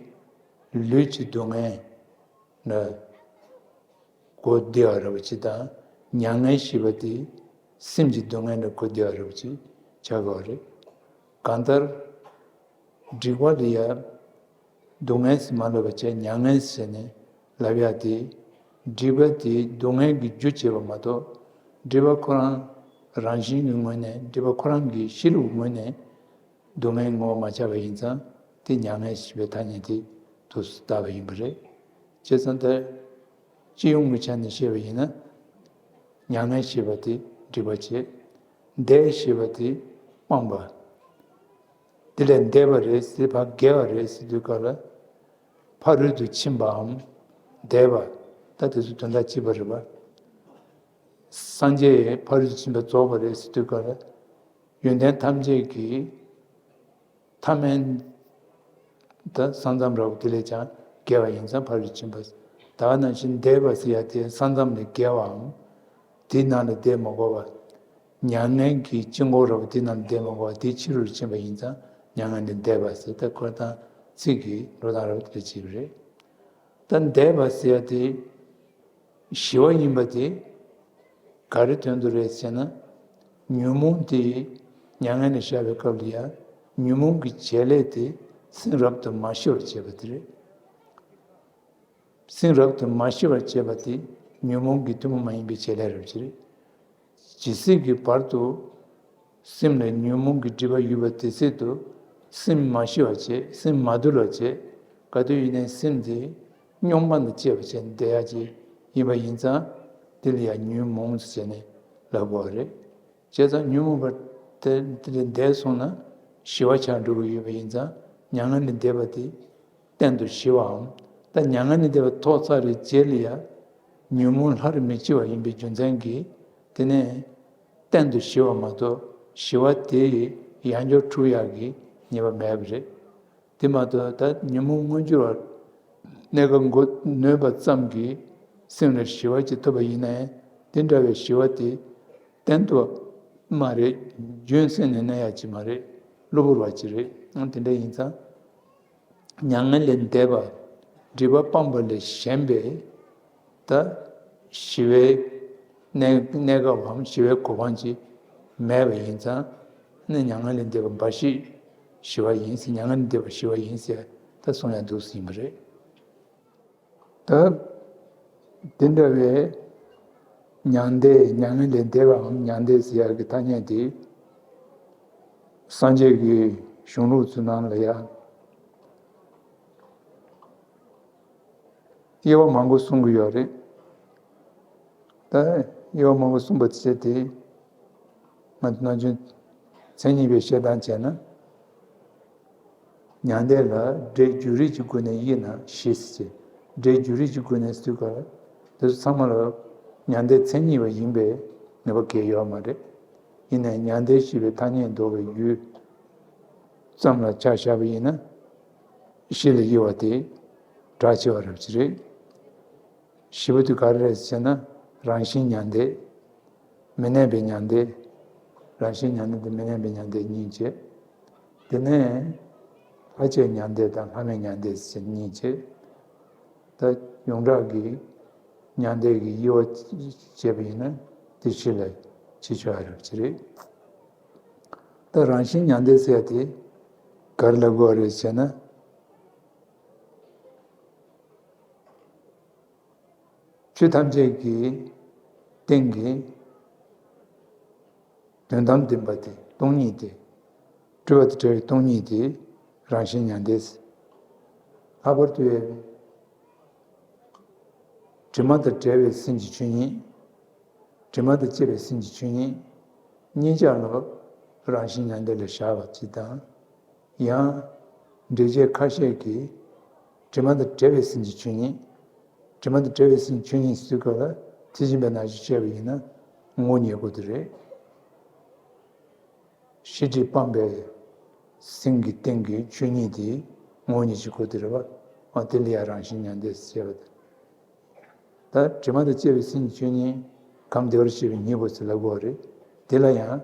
ལུས་ཀྱི་སྡུག་བསྔལ་ལ་གོ་བདེ་བ་རེད་པ་ཅིག་དང་། མྱ་ངན་ཞེས་པ་དེ་སེམས་ཀྱི་སྡུག་བསྔལ་ལ་གོ་བདེ་བ་རེད་པ་ཅིག་ཆགས་ཀྱི་ཡོད་རེད། གང་ལྟར་སྒྲིབ་པ་ལ་ཡང་སྡུག་བསྔལ་ཟེར་མ་ལབ་པ་བྱས་མྱ་ངན་ཟེར་ནས་ལབ་ཡ་དེ། སྒྲིབ་པ་དེ་སྡུག་བསྔལ་གྱི་རྒྱུ་བྱེད་པ་མ་གཏོགས། སྒྲིབ་པ་ཁོ་རང་རང་བཞིན་གྱི་ངོས་ནས། སྒྲིབ་པ་ཁོ་རང་གི་གཤིས་ལུགས་ངོས་ནས་སྡུག་བསྔལ་ངོ་བོ་མ་ཆགས་པ་ཡིན་ཙང་། དེ་མྱ་ངན་ཞེས་པའི་ཐ་སྙད་དེ་དུས་སུ་བཏགས་པ་ཡིན་པ་རེད། བྱས་ཙང་ད་སྤྱི་ཡོངས་ཀྱི་ཆ་ནས་བཤད་པ་ཡིན་ན། མྱ་ངན་ཞེས་པ་དེ་སྒྲིབ་པ་བྱེད། འདས་ཞེས་པ་དེ་སྤངས་པ། དེ་ལས་འདས་པ་རེད་ཟེར། ཕར་བརྒལ་བ་རེད་ཟེར་དུས་སྐབས་ལ། ཕ་རོལ་ཏུ་ཕྱིན་པའམ་འདས་པ། ད་དེ་ཚོ་དོན་དག་གཅིག་པ་རེད་པ། སངས་རྒྱས་ཕ་རོལ་ཏུ་ཕྱིན་པ་རྫོགས་པ་རེད་ཟེར་དུས་སྐབས་ལ། ཡོན་ཏན་ཐམས་ཅད་ཀྱི་ཐ་མལ་དུ་ས་མཚམས་རབ་དེ་ལས་ཀྱང་བརྒལ་བ་ཡིན་ཙང་ཕ་རོལ་ཏུ་ཕྱིན་པ། ད་ག་ནང་བཞིན་འདས་པ་ཟེར་ཡ་དེ་ས་མཚམས་ལས་བརྒལ་བའམ། དེའི་ནང་ལ་བསྡད་མ་དགོས་པ། མྱ་ངན་གྱི་དཀྱིལ་འཁོར་རབ་དེའི་ནང་ལ་བསྡད་མ་དགོས་པ། དེའི་ཕྱི་རོལ་ཕྱིན་པ་ཡིན་ཙང་མྱ་ངན་ལས་འདས་པ་ཟེར། ད་འཁོར་དང་ཚིག་གི་འགྲོ་སྟངས་རབ་དེ་ལ་བྱེད་པ་རེད། ད་འདས་པ་ཟེར་ཡ་དེ་ཞི་བ་ཡིན་པ་དེ་ག་རེ་དོན་དུ་རེད་ཟེར་ན། ཉོན་མོངས་དེ་མྱ་ངན་ལས་བཞག་པའི་སྐབས་ལ་ཡང་ཉོན་མོངས་ཀྱི་བྱེད་ལས་དེ་སེམས་རབ་ཏུ་མ་ཞི་བར་བྱེད་པ་དེ་རེད། སེམས་རབ་ཏུ་མ་ཞི་བར་བྱེད་པ་དེ་ཉོན་མོངས་ཀྱི་ཐུན་མོང་མ་ཡིན་པའི་བྱེད་ལས་རབ་ཅིག་རེད། ཇི་སྲིད་ཀྱི་བར་དུ་སེམས་ལ་ཉོན་མོངས་ཀྱི་སྒྲིབ་པ་ཡོད་པ་དེ་སྲིད་དུ་སེམས་མ་ཞི་བར་བྱེད། སེམས་མ་དུལ་བར་བྱེད། ག་དུས་ཡིན་ནའི་སེམས་དེ་རྙོག་མ་དང་བཅས་པ་བྱས་ནས་བསྡད་ཡ་ཅིག་ཡིན་པ་ཡིན་ཙང་། དེ་ལ་ཡང་ཉོན་མོངས་ཟེར་ནས་ལབ་དགོས་པ་རེད། བྱས་ཙང་ཉོན་མོངས་པ་དེ་དེ་ལས་འདས་སོང་ན་ཞི་བ་ཆགས་འགྲོ་གི་ཡོད་པ་ཡིན་ཙང་ མྱ་ངན་ལས་འདས་པ་དེ་གཏན་དུ་ཞི་བའམ། ད་མྱ་ངན་ལས་འདས་པ་ཐོབ་ཚར་བའི་རྗེས་ལ་ཡང་ཉོན་མོངས་སླར་མི་སྐྱེ་བ་ཡིན་པའི་རྒྱུ་མཚན་གྱིས། དེ་ནས་གཏན་དུ་ཞི་བ་མ་གཏོགས། ཞི་བ་དེ་ཡི་ཡང་བསྐྱར་འཁྲུག་ཡག་གི་ཉེས་པ་མེད་པ་རེད། དེ་མ་གཏོགས། ད་ཉོན་མོངས་མངོན་གྱུར་བར་གནས་སྐབས་མགོ་ནོན་པ་ཙམ་གྱིས་སེམས་ལ་ཞི་བ་ཅིག་ཐོབ་པ་ཡིན་ན་ཡང་། དེ་འདྲ་བའི་ཞི་བ་དེ་གཏན་དུ་མ་རེད། རྒྱུན་སྲིང་ནས་གནས་ཡག་ཅིག་མ་རེད། གློ་བུར་བ་ཅིག་རེད། ཨང་། དེ་འདྲ་ཡིན་ཙང་། མྱ་ངན་ལས་འདས་པ། སྒྲིབ་པ་སྤངས་པ་ལས་གཞན་པའི། ད་ཞི་བའི་གནས་གནས་སྐབས་བམ། ཞི་བའི་གོ་འཕང་ཅིག་མེད་པ་ཡིན་ཙང་། ནི་མྱ་ངན་ལས་འདས་པ་འབའ་ཞིག་ཞི་བ་ཡིན་ཟེར། མྱ་ངན་ལས་འདས་པ་ཞི་བ་ཡིན་ཟེར། ད་གསུང་ཡག་འདུག་ཟེར་ཡིན་པ་རེད། ད་དེ་འདྲ་བའི་མྱང་འདས། མྱ་ངན་ལས་འདས་པའམ་མྱང་འདས་ཟེར་ཡག་གི་ཐ་སྙད་དེ། སངས་རྒྱས་ཀྱི་གཞུང་ལུགས་ཚོའི་ནང་ལ་ཡང་དབྱེ་བ་མང་པོ་གསུང་གི་ཡོད་རེད། ད་དབྱེ་བ་མང་པོ་གསུངས་པ་བྱས་ཏེ། ང་ཚོ་ནམ་རྒྱུན་མཚན་ཉིད་པའི་བཤད་སྟངས་བྱས་ན། མྱང་འདས་ལ་སྒྲའི་འཇུག་རིགས་ཀྱི་སྒོ་ནས་དབྱེ་ན་བཞི་ཟེར། སྒྲའི་འཇུག་རིགས་ཀྱི་སྒོ་ནས་ཟེར་དུས་སྐབས་ལ། དེ་ཚོ་ཚང་མ་ལ་མྱང་འདས་མཚན་ཉིད་པ་ཡིན་པའི་ངེས་པ་གང་ཡང་ཡོད་མ་རེད། ཡིན་ནའི་མྱང་འདས་ཞེས་པའི་ཐ་སྙད་འདོགས་པའི་ཡུལ་ཙམ་ལ་ཆ་བཞག་པ་ཡིན་ན། བཞི་ལ་དབྱེ་བ་དེ་གྲགས་ཆེ་བ་རབ་ཅིག་རེད། བཞི་པོ་དེ་ག་རེ་རེད་ཟེར་ན། རང་བཞིན་མྱང་འདས། མི་གནས་པའི་མྱང་འདས། རང་བཞིན་མྱང་འདས་དང་མི་གནས་པའི་མྱང་འདས་གཉིས་བྱས། དེ་ནས་ལྷ་བཅས་མྱང་འདས་དང་ལྷ་མིན་མྱང་འདས་ཟེར་གཉིས་བྱས། ད་ཡོངས་གྲགས་ཀྱི་མྱང་འདས་ཀྱི་དབྱེ་བ་བྱས་པ་ཡིན་ན། དེ་བཞི་ལ་ཕྱེ་ཆོག་ཡག་རབ་ཅིག་རེད། ད་རང་བཞིན་མྱང་འདས་ཟེར་ཡག་དེ་ག་རེ་ལབ་དགོས་རེད་ཟེར་ན། ཆོས་ཐམས་ཅད་ཀྱི་སྟེང་གི་དོན་དམ་བདེན་པ་དེ། སྟོང་ཉིད་དེ། སྤྲོས་པ་དང་བྲལ་བའི་སྟོང་ཉིད་དེ་རང་བཞིན་མྱང་འདས། ལྷག་པར་དུ་དྲི་མ་དང་བྲལ་བའི་སེམས་ཀྱི་ཆོས་ཉིད། དྲི་མ་དང་བཅས་པའི་སེམས་ཀྱི་ཆོས་ཉིད་གཉིས་ཆར་ལ་རང་བཞིན་མྱང་འདས་ལ་བཞག་པ་ཅིག་དང་། ཡང་། འགྲེལ་བྱེད་ཁ་ཤས་ཀྱིས་དྲི་མ་དང་བྲལ་བའི་སེམས་ཀྱི་ཆོས་ཉིད། དྲི་མ་དང་བྲལ་བའི་སེམས་ཀྱི་ཆོས་ཉིད་ཟེར་སྐབས་ལ། མཐིལ་ཕྱིན་པའི་ནང་བཞིན་བཤད་པ་ཡིན་ན་ངོ་བོ་ཉིད་སྐོར་དེ་རེད། ཤེས་སྒྲིབ་སྤངས་པའི་སེམས་ཀྱི་སྟེང་གི་ཆོས་ཉིད་དེ་ངོ་བོ་ཉིད་ཀྱི་སྐོར་དེ་རེད་པ། ཨ། དེ་ལ་ཡང་རང་བཞིན་མྱང་འདས་ཟེར་བ་དེ། ད་དྲི་མ་དང་བཅས་པའི་སེམས་ཀྱི་ཆོས་ཉིད། ཁམས་བདེ་བར་གཤེགས་པའི་སྙིང་པོ་ཟེར་ལབ་དགོས་རེད། དེ་ལ་ཡང་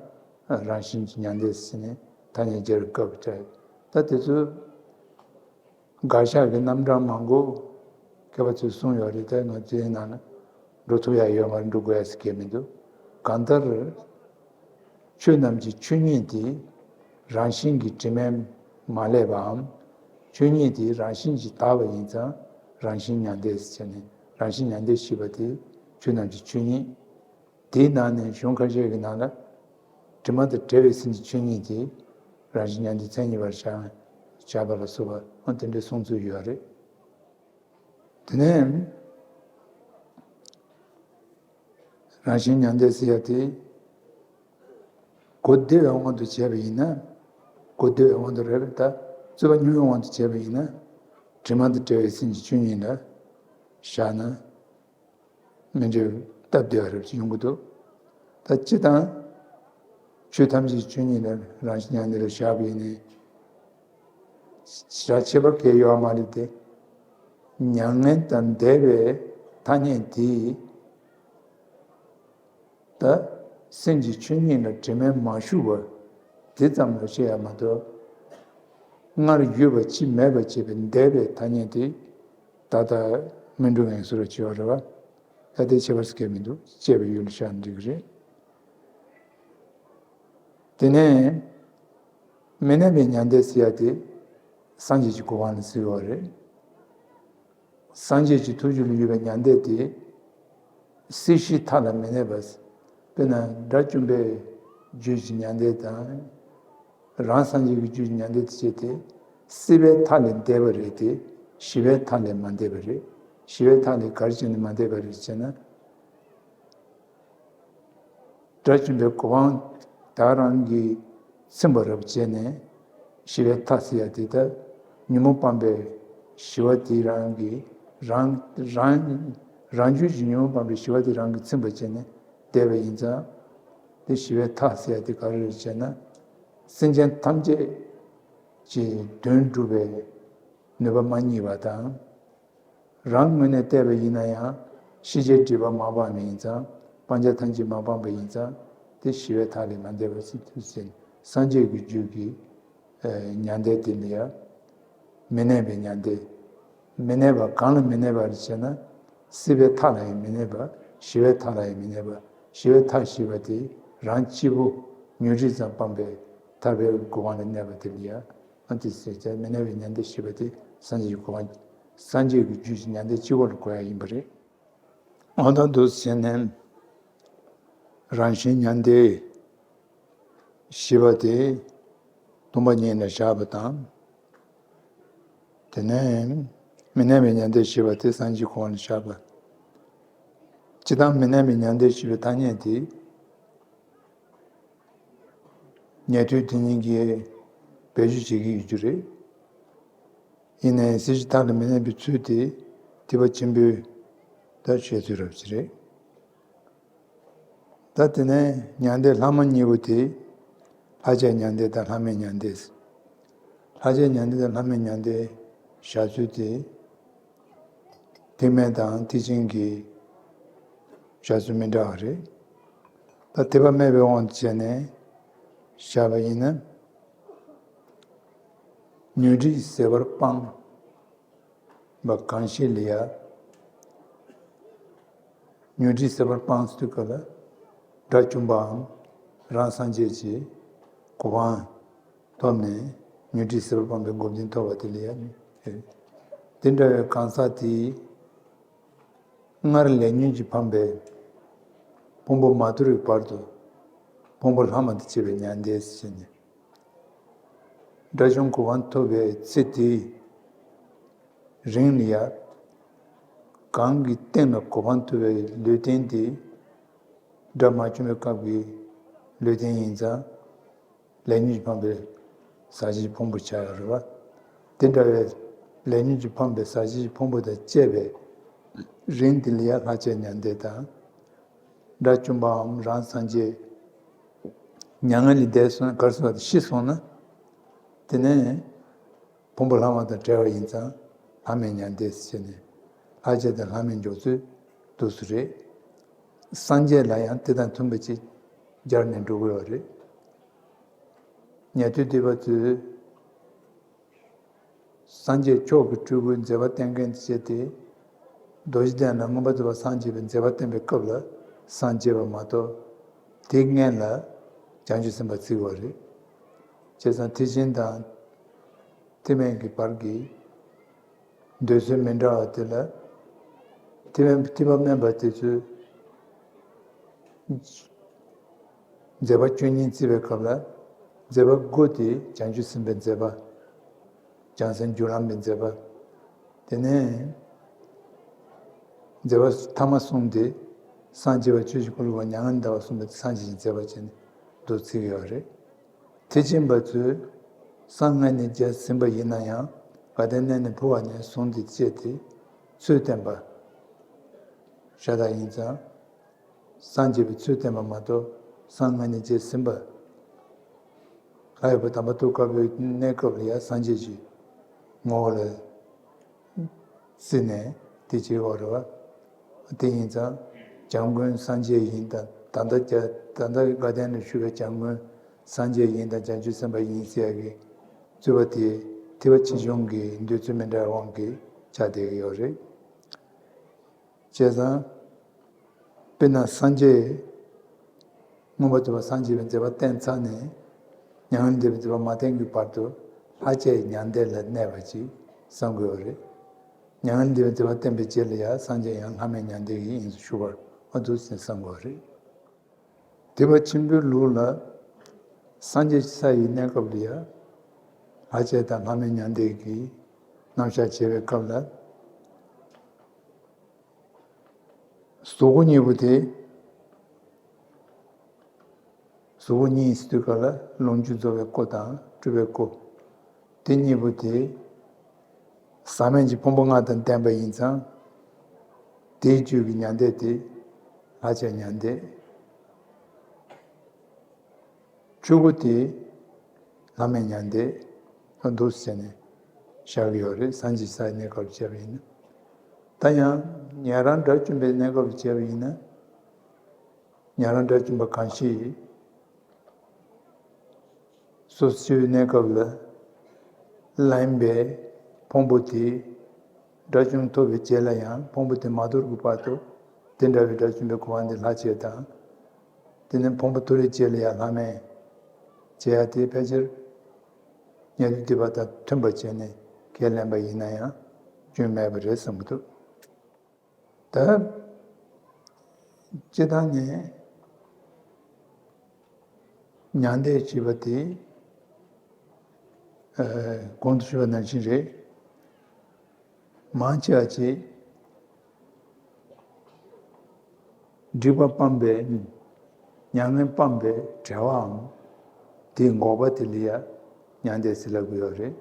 རང་བཞིན་གྱི་མྱང་འདས་ཟེར་ནས་ཐ་སྙད་སྦྱར་བའི་སྐབས་སུ། ད་དེ་ཚོ་དགག་བཞག་གི་རྣམ་གྲངས་མང་པོ་མཁས་པ་ཚོས་གསུངས་ཡོད་རེད། ད་ང་ཚོའི་ནང་ན་འགྲོ་ཐུབ་ཡག་ཡོད་མ་རེད། འགྲོ་དགོས་ཡག་ཟེར་མཁན་མི་འདུག། གང་ལྟར། ཆོས་རྣམས་ཀྱི་ཆོས་ཉིད་དེ་རང་བཞིན་གྱིས་དྲི་མས་མ་བསླད་པའམ། ཆོས་ཉིད་དེ་རང་བཞིན་གྱིས་དག་པ་ཡིན་ཙང་རང་བཞིན་མྱང་འདས་ཟེར་ནས། རང་བཞིན་མྱང་འདས་ཞེས་པ་དེ་ཆོས་རྣམས་ཀྱི་ཆོས་ཉིད། དེའི་ནང་ནས་གཞུང་ཁ་ཤས་ཀྱི་ནང་ལ་དྲི་མ་དང་བྲལ་བའི་སེམས་ཀྱི་ཆོས་ཉིད་དེ་རང་བཞིན་མྱང་འདས་མཚན་ཉིད་པར་བཞག་བཞག་པ་ལ་སོགས་པ། ཨ། དེ་འདྲའི་གསུང་ཚུལ་ཡོད་རེད། དེ་ནས་རང་བཞིན་མྱང་འདས་ཟེར་ཡག་དེ་གོ་བདེ་བའི་དབང་དུ་བྱས་པ་ཡིན་ན། གོ་བདེ་བའི་དབང་དུ་རེད་པ། ད་རྩོད་པ་ཉུང་བའི་དབང་དུ་བྱས་པ་ཡིན་ན། དྲི་མ་དང་བྲལ་བའི་སེམས་ཀྱི་ཆོས་ཉིད་ལ་བཞག་ན། མི་འདྲ་བའི་སྟབས་བདེ་བ་རབ་ཅིག་ཡོང་གི་འདུག། ད་སྤྱིར་བཏང་ཆོས་ཐམས་ཅད་ཆོས་ཉིད་ལ་རང་བཞིན་མྱང་འདས་ལ་བཞག་པ་ཡིན་ནའི། བྱ་བྱེད་པ་གལ་ཡོད་མ་རེད་དེ། མྱ་ངན་དང་འདས་པའི་ཐ་སྙད་དེ། ད་སེམས་ཀྱི་ཆོས་ཉིད་ལ་དྲི་མས་མ་ཞུགས་པ་དེ་ཙམ་ལ་བཤད་ཡག་མ་གཏོགས། སྔར་ཡོད་པ་ཕྱིས་མེད་པར་བྱས་པའི་འདས་པའི་ཐ་སྙད་དེ། ད་ལྟ་སྨིན་དྲུག་ངེས་སོ་ར་བྱེད་པ་རེད་པ། ད་དེ་ཁྱད་པར་ཟེར་མཁན་མི་འདུག། བཅས་པའི་ཡུལ་ལ་བཞག་ན་འགྲིག་གི་རེད། དེ་ནས་མི་གནས་པའི་མྱང་འདས་ཟེར་ཡག་དེ་སངས་རྒྱས་ཀྱི་གོ་འཕང་ལ་ཟེར་བ་རེད། སངས་རྒྱས་ཀྱི་ཐུགས་རྒྱུད་ལ་ཡོད་པའི་མྱང་འདས་དེ། སྲིད་ཞིའི་མཐའ་ལ་མི་གནས་པ། དཔེར་ན་དགྲ་བཅོམ་པའི་རྒྱུད་ཀྱི་མྱང་འདས་དང་། རང་སངས་རྒྱས་ཀྱི་རྒྱུད་ཀྱི་མྱང་འདས་དེ་བྱས་ཏེ། སྲིད་པའི་མཐའ་ལས་འདས་པ་རེད་དེ། ཞི་བའི་མཐའ་ལས་མ་འདས་པ་རེད། ཞི་བའི་མཐའ་ལས་ག་རེ་བྱས་ནས་མ་འདས་པ་རེད་ཟེར་ན། དགྲ་བཅོམ་པའི་གོ་འཕང་ད་རང་གིས་ཚིམ་པ་རབ་བྱས་ནས། ཞི་བའི་མཐའ་ཟེར་ཡག་དེ་ད་ ཉོན་མོངས་སྤངས་པའི་ཞི་བ་དེ་རང་གི་རང་རང་རང་རྒྱུད་ཀྱི་ཉོན་མོངས་སྤངས་པའི་ཞི་བ་དེ་རང་གིས་ཚིམ་པར་བྱས་ནས་བསྡད་པ་ཡིན་ཙང་། དེ་ཞི་བའི་མཐའ་ཟེར་ཡ་དེ་ག་རེ་རེད་ཅེ་ན། སེམས་ཅན་ཐམས་ཅད་ཀྱི་དོན་སྒྲུབ་པའི་ནུས་པ་མ་རྙེད་པ་དང་། རང་ངོས་ནས་བལྟས་པ་ཡིན་ན་ཡང་ཤེས་བྱའི་སྒྲིབ་པ་མ་སྤངས་པ་ཡིན་ཙང་། སྤང་བྱ་ཐམས་ཅད་མ་སྤངས་པ་ཡིན་ཙང་། དེ་ཞི་བའི་མཐའ་ལས་མ་འདས་པ་ཟེར་དུས་ཟིན། སངས་རྒྱས་ཀྱི་རྒྱུད་ཀྱི་ཨ་མྱང་འདས་དེ་ལ་ཡང་མི་གནས་པའི་མྱང་འདས། མི་གནས་པ་གང་ལ་མི་གནས་པ་རེད་ཅེ་ན། སྲིད་པའི་མཐའ་ལ་ཡང་མི་གནས་པ། ཞི་བའི་མཐའ་ལ་ཡང་མི་གནས་པ། ཞི་བའི་མཐའ་ཞེས་པ་དེ་རང་གཅིག་པུ་ཉོན་སྒྲིབ་ཙམ་སྤངས་པའི་ཐར་པའི་གོ་འཕང་ལ་གནས་པ་དེ་ལ་ཡང་། ཨ་དེ་ཟེར་བྱས་མི་གནས་པའི་མྱང་འདས་ཞེས་པ་དེ་སངས་རྒྱས་ཀྱི་གོ་འཕང་། སངས་རྒྱས་ཀྱི་རྒྱུད་ཀྱི་མྱང་འདས་སྤྱི་བོ་ལ་གོ་ཡ་ཡིན་པ་རེད། འོ་ད་འདུག་ཟེར་ནས་རང་བཞིན་མྱང་འདས་ཞེས་པ་དེ་སྟོང་པ་ཉིད་ལ་བཞག་པ་དང་། དེ་ནས་མི་གནས་པའི་མྱང་འདས་ཞེས་པ་དེ་སངས་རྒྱས་གོ་འཕང་ལ་བཞག་པ། སྤྱིར་བཏང་མི་གནས་པའི་མྱང་འདས་ཞེས་པའི་ཐ་སྙད་དེ། ཉན་ཐོས་དེ་ཉིད་ཀྱིས་བེད་སྤྱོད་བྱེད་ཀྱི་ཡོད་རྒྱུ་རེད། ཡིན་ནའི་སྲིད་ཞིའི་མཐའ་ལས་མི་གནས་པའི་ཚུལ་དེ་ཐེག་པ་ཆེན་པོས་ད་བཤད་ཚུལ་རབ་ཅིག་རེད། ད་དེ་ནས་མྱང་འདས་ལྷག་མ་གཉིས་པོ་དེ། ལྷག་བཅས་མྱང་འདས་དང་ལྷག་མེད་མྱང་འདས། ལྷག་བཅས་མྱང་འདས་དང་ལྷག་མེད་མྱང་འདས་བཞག་ཚུལ་དེ། ཐེག་དམན་དང་ཐེག་ཆེན་གྱི་བཞག་ཚུལ་མི་འདྲ་བ་རེད། ད་ཐེག་པ་དམན་པའི་དབང་དུ་བྱས་ནས་བཞག་པ་ཡིན་ན། ཉོན་སྒྲིབ་ཟད་པར་སྤངས་པ་གང་ཞིག་ལ་ཡང་། ཉོན་སྒྲིབ་ཟད་པར་སྤངས་ཟེར་དུས་སྐབས་ལ། དགྲ་བཅོམ་པའམ་རང་སངས་རྒྱས་ཀྱི་གོ་འཕང་ཐོབ་ནས་ཉོན་སྒྲིབ་ཟད་པར་སྤངས་པའི་གོ་འཕང་ཐོབ་པ་དེ་ལ་ཡང་། དེ་འདྲ་བའི་གང་ཟག་དེས་སྔར་ལས་ཉོན་གྱིས་འཕངས་པའི་ཕུང་པོ་མ་དོར་བའི་བར་དུ་ཕུང་པོ་ལྷག་མ་དང་བཅས་པའི་མྱང་འདས་ཟེར་ནས། དགྲ་བཅོམ་གོ་འཕང་ཐོབ་པའི་ཚེ་དེའི་རིང་ལ་ཡང་། གང་གི་སྟེང་ལ་གོ་འཕང་ཐོབ་པའི་ལུས་རྟེན་དེ། དགྲ་མ་བཅོམ་པའི་སྐབས་ཀྱི་ལུས་རྟེན་ཡིན་ཙང་། ལས་ཉོན་གྱིས་འཕངས་པའི་ཟག་བཅས་ཕུང་པོ་ཆགས་ཡོད་རེད་བ། དེ་འདྲ་བའི་ལས་ཉོན་གྱིས་འཕངས་པའི་ཟག་བཅས་ཕུང་པོ་དང་བཅས་པའི་རིང་དེ་ལ་ཡང་ལྷག་བཅས་མྱང་འདས་དང་། དགྲ་བཅོམ་པའམ་རང་སངས་རྒྱས་མྱ་ངན་ལས་འདས་སོང་གར་སོང་བ་དང་ཤི་སོང་ན། དེ་ནས་ཕུང་པོ་ལྷག་མ་དང་བྲལ་བ་ཡིན་ཙང་ལྷག་མེད་མྱང་འདས་ཟེར་ནས་ལྷག་བཅས་དང་ལྷག་མེད་འཇོག་ཚུལ་འདུག་སེ་རེད། སངས་རྒྱས་ལ་ཡང་དེ་དང་མཐུན་པ་ཅིག་སྦྱར་ནས་འགྲོ་དགོས་པ་རེད། ཉན་ཐོས་སྡིག་པ་ཚོས། སངས་རྒྱས་མཆོག་གི་སྤྲུལ་སྐུའི་མཛད་པ་བསྟན་མཁན་དེ་བྱས་ཏེ། རྡོ་རྗེ་གདན་ལ་མངོན་པར་རྫོགས་པར་སངས་རྒྱས་པའི་མཛད་པ་བསྟན་པའི་སྐབས་ལ་སངས་རྒྱས་པ་མ་གཏོགས། དེའི་སྔོན་ལ་བྱང་ཆུབ་སེམས་དཔའ་བརྩི་བ་རེད། བྱས་ཙང་ཐེག་ཆེན་དང་ཐེག་དམན་གྱི་བར་གྱི་འདོད་ཚུལ་མི་འདྲ་བ་དེ་ལ། ཐེག་དམན་ཐེག་པ་དམན་པ་དེ་ཚོས། མཛད་པ་བཅུ་གཉིས་བརྩི་བའི་སྐབས་ལ། མཛད་པ་དགུ་དེ་བྱང་ཆུབ་སེམས་དཔའི་མཛད་པ། བྱང་སེམས་རྒྱུན་བླངས་པའི་མཛད་པ། དེ་ནས་མཛད་པ་ཐ་མ་གསུམ་དེ། སངས་རྒྱས་པ་ཆོས་ཀྱི་འཁོར་ལོ་བ་མྱ་ངན་འདའ་བ་གསུམ་པོ་དེ་སངས་རྒྱས་ཀྱི་མཛད་པ་བྱས་ནས་འདུག་བརྩི་གི་ཡོད་རེད། ཐེག་ཆེན་པ་ཚོས་སངས་སྔ་ནས་རྒྱས་ཟིན་པ་ཡིན་ན་ཡང་དགའ་ལྡན་གནས་ནས་འཕོ་བ་ནས་བཟུང་སྟེ་བཅད་དེ་ཚུལ་བསྟན་པ་ཤ་སྟག་ཡིན་ཙང་། སངས་རྒྱས་པའི་ཚུལ་བསྟན་པ་མ་གཏོགས་སངས་སྔ་ནས་རྒྱས་ཟིན་པ། ལྷ་ཡི་བུ་དམ་པ་ཐུགས་དཀར་པོའི་གནས་སྐབས་ལ་ཡང་སངས་རྒྱས་ཀྱི་ངོ་བོ་ལ་བརྩིས་ནས་དེ་བྱེད་དགོས་རེད་བ། དེ་ཡིན་ཙང་འཇམ་མགོན་སངས་རྒྱས་ཡིན་དང་ད་ལྟ་རྒྱ་ད་ལྟ་དགའ་ལྡན་ལ་བཞུགས་པའི་འཇམ་མགོན་སངས་རྒྱས་ཡིན་དང་བྱང་ཆུབ་སེམས་དཔའ་ཡིན་ཟེར་ཡ་གི་རྩོད་པ་དེ་ཐེག་པ་ཆེ་ཆུང་གི་འདོད་ཚུལ་མི་འདྲ་བའི་དབང་གིས་ཆགས་བསྡད་ཀྱི་ཡོད་རེད། བྱས་ཙང་། དཔེར་ན་སངས་རྒྱས་མངོན་པར་རྫོགས་པར་སངས་རྒྱས་པའི་མཛད་པ་བསྟན་ཚར་ནས། མྱ་ངན་འདས་པའི་མཛད་པ་མ་བསྟན་གྱི་བར་དུ་ལྷག་བཅས་མྱང་འདས་ལ་གནས་པ་ཅིག་བསམ་དགོས་པ་རེད། མྱ་ངན་འདས་པའི་མཛད་པ་བསྟན་པའི་རྗེས་ལ་ཡང་སངས་རྒྱས་ཡང་ལྷག་མེད་མྱང་འདས་ཀྱི་དབྱིངས་སུ་ཞུགས་པར་འོ་འདུག་སེ་བསམ་དགོས་པ་རེད། ཐེག་པ་ཆེན་པོའི་ལུགས་ལ་སངས་རྒྱས་ས་ཡི་གནས་སྐབས་ལ་ཡང་ལྷག་བཅས་དང་ལྷག་མེད་མྱང་འདས་ཀྱི་རྣམ་གཞག་བྱེད་པའི་སྐབས་ལ། གཟུགས་སྐུ་གཉིས་པོ་དེ། གཟུགས་སྐུ་གཉིས་ཟེར་དུས་སྐབས་ལ་ལོངས་སྤྱོད་རྫོགས་པའི་སྐུ་དང་སྤྲུལ་པའི་སྐུ། དེ་གཉིས་པོ་དེ་ ཟག་མེད་ཀྱི་ཕུང་པོ་ལྔ་དང་ལྡན་པ་ཡིན་ཙང་། དེའི་རྒྱུད་ཀྱི་མྱང་འདས་དེ་ལྷག་བཅས་མྱང་འདས། བཅུ་དགུ་དེ་ལྷག་མེད་མྱང་འདས་འདུག་ཟེར་ནས་བཞག་གི་ཡོད་རེད། སངས་རྒྱས་སའི་གནས་སྐབས་ལ་བྱས་པ་ཡིན་ན། ད་ཡང་ཉན་རང་དགྲ་བཅོམ་པའི་གནས་སྐབས་ལ་བྱས་པ་ཡིན་ན། ཉན་རང་དགྲ་བཅོམ་པ་གང་ཞིག་སོ་སོའི་གནས་སྐབས་ལ་ལེན་པའི་ཕུང་པོ་དེ་དགྲ་བཅོམ་ཐོབ་པའི་རྗེས་ལ་ཡང་ཕུང་པོ་དེ་མ་དོར་གྱི་བར་དུ་དེ་འདྲ་བའི་དགྲ་བཅོམ་པའི་གོ་འཕང་དེ་ལྷག་བཅས་དང་། དེ་ནས་ཕུང་པོ་དོར་བའི་རྗེས་ལ་ཡང་ལྷག་མེད་བྱེད་ཡ་དེ་ཕལ་ཆེར་ཉན་ཐོས་སྡིག་པ་དང་མཐུན་པར་བྱས་ནས་ཁས་ལེན་པ་ཡིན་ན་ཡང་སྐྱོན་མེད་པ་རེད་བསམ་གྱི་འདུག་ད་སྤྱིར་བཏང་ནས་མྱང་འདས་ཞེས་པ་དེ་ཨ་གོང་དུ་ཞུས་པ་ནང་བཞིན་རེད། མང་ཆེ་བ་ཅིག་སྒྲིབ་པ་སྤངས་པའི་མྱ་ངན་སྤངས་པའི་བྲལ་བའམ་དེའི་འགོག་པ་དེ་ལ་ཡང་མྱང་འདས་ཟེར་ལབ་ཀྱི་ཡོད་རེད།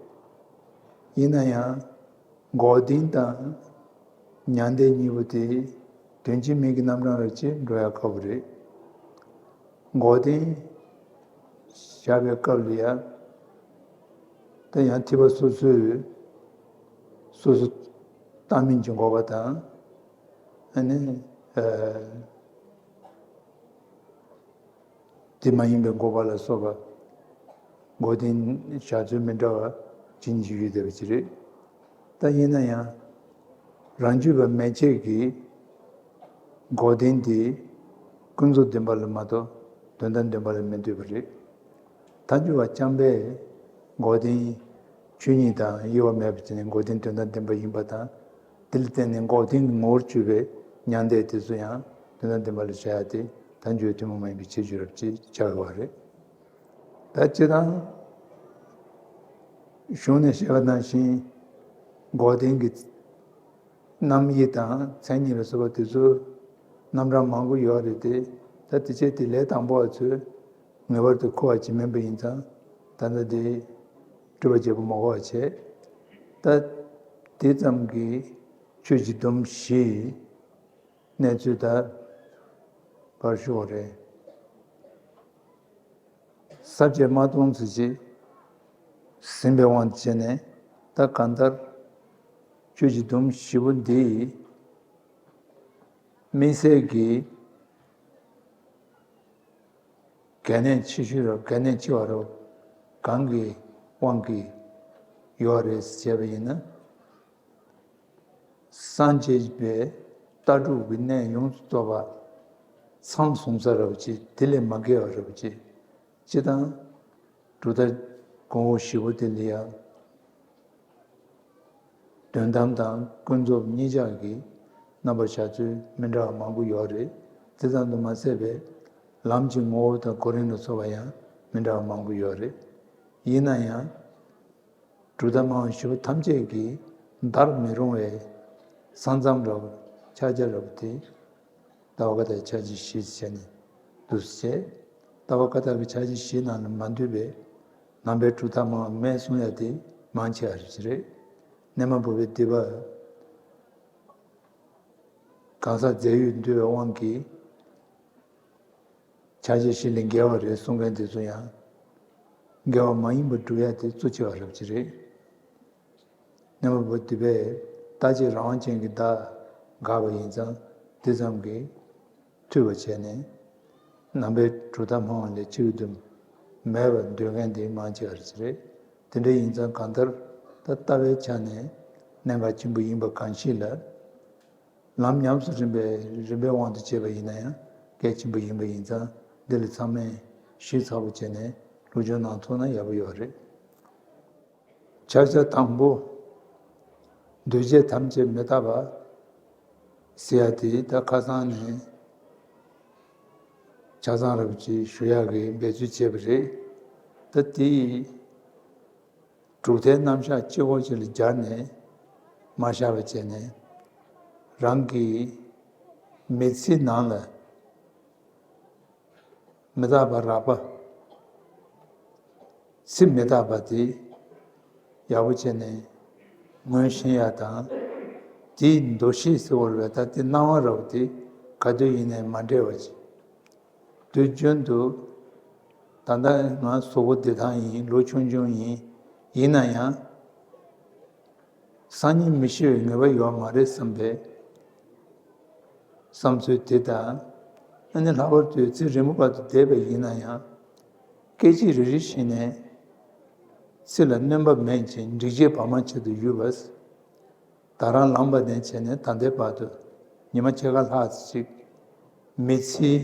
ཡིན་ན་ཡང་། འགོག་བདེན་དང་མྱང་འདས་གཉིས་པོ་དེ་དོན་གཅིག་མིང་གི་རྣམ་གྲངས་རེད་ཅེས་འགྲོ་ཡ་དཀའ་པོ་རེད། འགོག་བདེན་བཞག་པའི་སྐབས་ལ་ཡང་། ད་ཡང་ཐེག་པ་སོ་སོའི་སོ་སོ་བཏང་མིན་གྱི་འགོག་པ་དང་། ཨ་ནི། ཨ། དེ་མ་ཡིན་པའི་འགོག་པ་ལ་སོགས་པ་འགོག་བདེན་བཞག་ཚུལ་མི་འདྲ་བ་ཇི་སྙེད་ཅིག་ཡོད་བསྡད་པ་ཅིག་རེད། ད་ཡིན་ན་ཡང་རང་རྒྱུད་པ་མན་ཆད་ཀྱིས་འགོག་བདེན་དེ་ཀུན་རྫོབ་བདེན་པ་ལ་མ་གཏོགས་དོན་དམ་བདེན་པ་ལ་མི་འདོད་པ་རེད། ཐལ་འགྱུར་བ་རྐྱང་པས་འགོག་བདེན་ཆོས་ཉིད་དང་དབྱེ་བ་མེད་པ་བྱས་ནས་འགོག་བདེན་དོན་དམ་བདེན་པ་ཡིན་པ་དང་། དེ་ལ་བརྟེན་ནས་འགོག་བདེན་གྱི་ངོ་བོར་གྱུར་པའི་མྱང་འདས་དེ་ཚོ་ཡང་དོན་དམ་བདེན་པ་ལ་བྱ་ཡ་དེ་ཐལ་འགྱུར་བའི་ཐུན་མོང་མ་ཡིན་པའི་ཁྱད་ཆོས་རབ་ཅེས་བྱ་དགོས་པ་རེད། ད་སྤྱིར་བཏང་གཞུང་ནས་བཤད་པ་ནང་བཞིན་འགོག་བདེན་གྱི་རྣམ་དབྱེ་དང་མཚན་ཉིད་ལ་སོགས་པ་དེ་ཚོ་རྣམ་གྲངས་མང་པོ་ཡོད་རེད་དེ། ད་དེ་བྱས་དེ་ལས་དང་པོ་བ་ཚོས་ངེས་པར་དུ་མཁོ་བ་ཅིག་མིན་པ་ཡིན་ཙང་། ད་ལྟ་དེ་སྤྲོས་པ་བརྒྱད་པོ་མ་གོ་བ་བྱས། ད་དེ་ཙམ་གྱིས་ཆོས་ཀྱི་སྡོམ་བཞི་གནས་ཚུལ་ད་བར་ཞུ་བ་རེད། ས་བཅད་མ་གཏོང་ཚུལ་གྱིས་ཟིན་པའི་དབང་དུ་བྱས་ནས། ད་གང་ལྟར་ཆོས་ཀྱི་སྡོམ་བཞི་པོ་འདི་དམིགས་བསལ་གྱི་གལ་གནད་ཆེ་ཤོས་རབ་གལ་གནད་ཆེ་བ་རབ་གང་གི་དབང་གིས་ཡོད་རེད་ཟེར་བྱས་པ་ཡིན་ན། སངས་རྒྱས་པའི་ལྟ་གྲུབ་ཀྱི་གནད་ཡོངས་སུ་རྫོགས་པ་མཚམས་བཟུང་ས་རབ་ཅིག་དེ་ལས་མ་བརྒལ་བ་རབ་ཅིག་སྤྱིར་བཏང་གྲུབ་མཐའ་གོང་འོག་བཞི་པོ་དེ་ལ་ཡང་དོན་དམ་དང་ཀུན་རྫོབ་གཉིས་ཆར་གྱི་རྣམ་པར་བཞག་ཚུལ་མི་འདྲ་བ་མང་པོ་ཡོད་རེད། དེ་ཙམ་དུ་མ་ཟད་པའི་ལམ་གྱི་ངོ་བོ་དང་གོ་རིམ་ལ་སོགས་པ་ཡང་མི་འདྲ་བ་མང་པོ་ཡོད་རེད། ཡིན་ན་ཡང་། གྲུབ་མཐའ་སྨྲ་བ་བཞི་པོ་ཐམས་ཅད་ཀྱི་འདའ་མི་རུང་བའི་ས་མཚམས་རབ་ཕྱག་རྒྱ་རབ་དེ་ལྟ་བ་བཀའ་རྟགས་ཀྱི་ཕྱག་རྒྱ་བཞི་ཞེས་བྱས་ནས་འདུ་བྱེད། ལྟ་བ་བཀའ་རྟགས་ཀྱི་ཕྱག་རྒྱ་བཞིའི་ནང་ལ་མ་འདུས་པའི་ནང་པའི་གྲུབ་མཐའ་སྨྲ་བ་མེད་གསུང་ཡ་དེ་མང་ཆེ་བ་རེད། གནས་མ་བུ་པའི་སྡེ་པ་གང་ཟག་རྫས་ཡོད་འདུས་པའི་དབང་གིས། ཕྱག་རྒྱ་བཞི་ལས་འགལ་བ་རེད་གསུང་མཁན་དེ་ཚོ་ཡང་། འགལ་བ་མ་ཡིན་པར་སྒྲུབ་ཡ་དེ་གཙོ་ཆེ་བ་རབ་ཅིག་རེད། གནས་མ་བུ་པའི་སྡེ་པས་རྟག་གཅིག་རང་དབང་ཅན་གྱི་བདག་དགག་པ་ཡིན་ཙང་དེ་ཙམ་གྱིས་འཐུས་པ་བྱས་ནས། ནང་པའི་གྲུབ་མཐའ་སྨྲ་བ་ལས་ཕྱི་རོལ་དུ་མེད་པར་འདོད་མཁན་དེ་མང་ཆེ་བ་རེད། དེ་འདྲ་ཡིན་ཙང་གང་ལྟར་ད་ལྟ་བའི་ཆ་ནས་གནད་འགག་ཆེན་པོ་ཡིན་པ་གང་ཞིག་ལ། ལམ་ཉམས་སུ་རིམ་པའི་རིམ་པའི་དབང་དུ་བྱས་པ་ཡིན་ན་ཡང་གལ་ཆེན་པོ་ཡིན་པ་ཡིན་ཙང་འདི་ལ་ཚང་མས་ཞིབ་ཚགས་པོ་བྱས་ནས་སློབ་སྦྱོང་གནང་ཐུབ་ན་ཡག་པོ་ཡོད་རེད། ཕྱག་རྒྱ་དང་པོ། འདུས་བྱས་ཐམས་ཅད་མི་རྟག་པ་ཟེར་ཡ་དེ་ད་ཁ་སང་ནས་ཆ་ཚང་རབ་ཅིག་ཞུ་ཡག་གི་འབད་རྩོལ་བྱས་པ་རེད། ད་དེ་གྲུབ་མཐའི་རྣམ་གཞག་གཅིག་པོ་ཅིག་ལ་སྦྱར་ནས་མ་བཞག་པ་བྱས་ནས། རང་གི་མི་ཚེའི་ནང་ལ་མི་རྟག་པ་རགས་པ། ཚེ་མི་རྟག་པ་དེ་ཡག་པོ་བྱས་ནས་ ངོས་ཤེས་ཡ་དང་། དེའི་འདུ་ཤེས་ཟེར་བ་རེད་པ། ད་དེ་སྣང་བ་ར་བ་དེ་ག་དུས་ཡིན་ནའི་མ་འདྲེས་པ་ཅིག་དུས་རྒྱུན་དུ་ད་ལྟ་ང་གཟུགས་པོ་བདེ་ཐང་ཡིན། ལོ་ཆུང་ཆུང་ཡིན། ཡིན་ན་ཡང་སང་ཉིན་མི་ཤི་བའི་ངེས་པ་ཡོད་མ་རེད་བསམ་པའི་བསམ་ཚུལ་དེ་དང་། ཨ་ནི་ལྷག་པར་དུ་ཚེ་རིང་པོ་བར་དུ་བསྡད་པ་ཡིན་ན་ཡང་། སྐད་ཅིག་རེ་རེ་བཞིན་ནས་ཚེ་ལ་སྣོན་པ་མེད་ཅིང་འགྲིག་བྱེད་བར་མ་ཆད་དུ་ཡོད་པ། ད་རང་ལངས་པ་ནས་བྱས་ནས་ད་ལྟའི་བར་དུ་ཉི་མ་ཕྱེད་ཀ་ལྷག་ཅིག་མི་ཚེའི་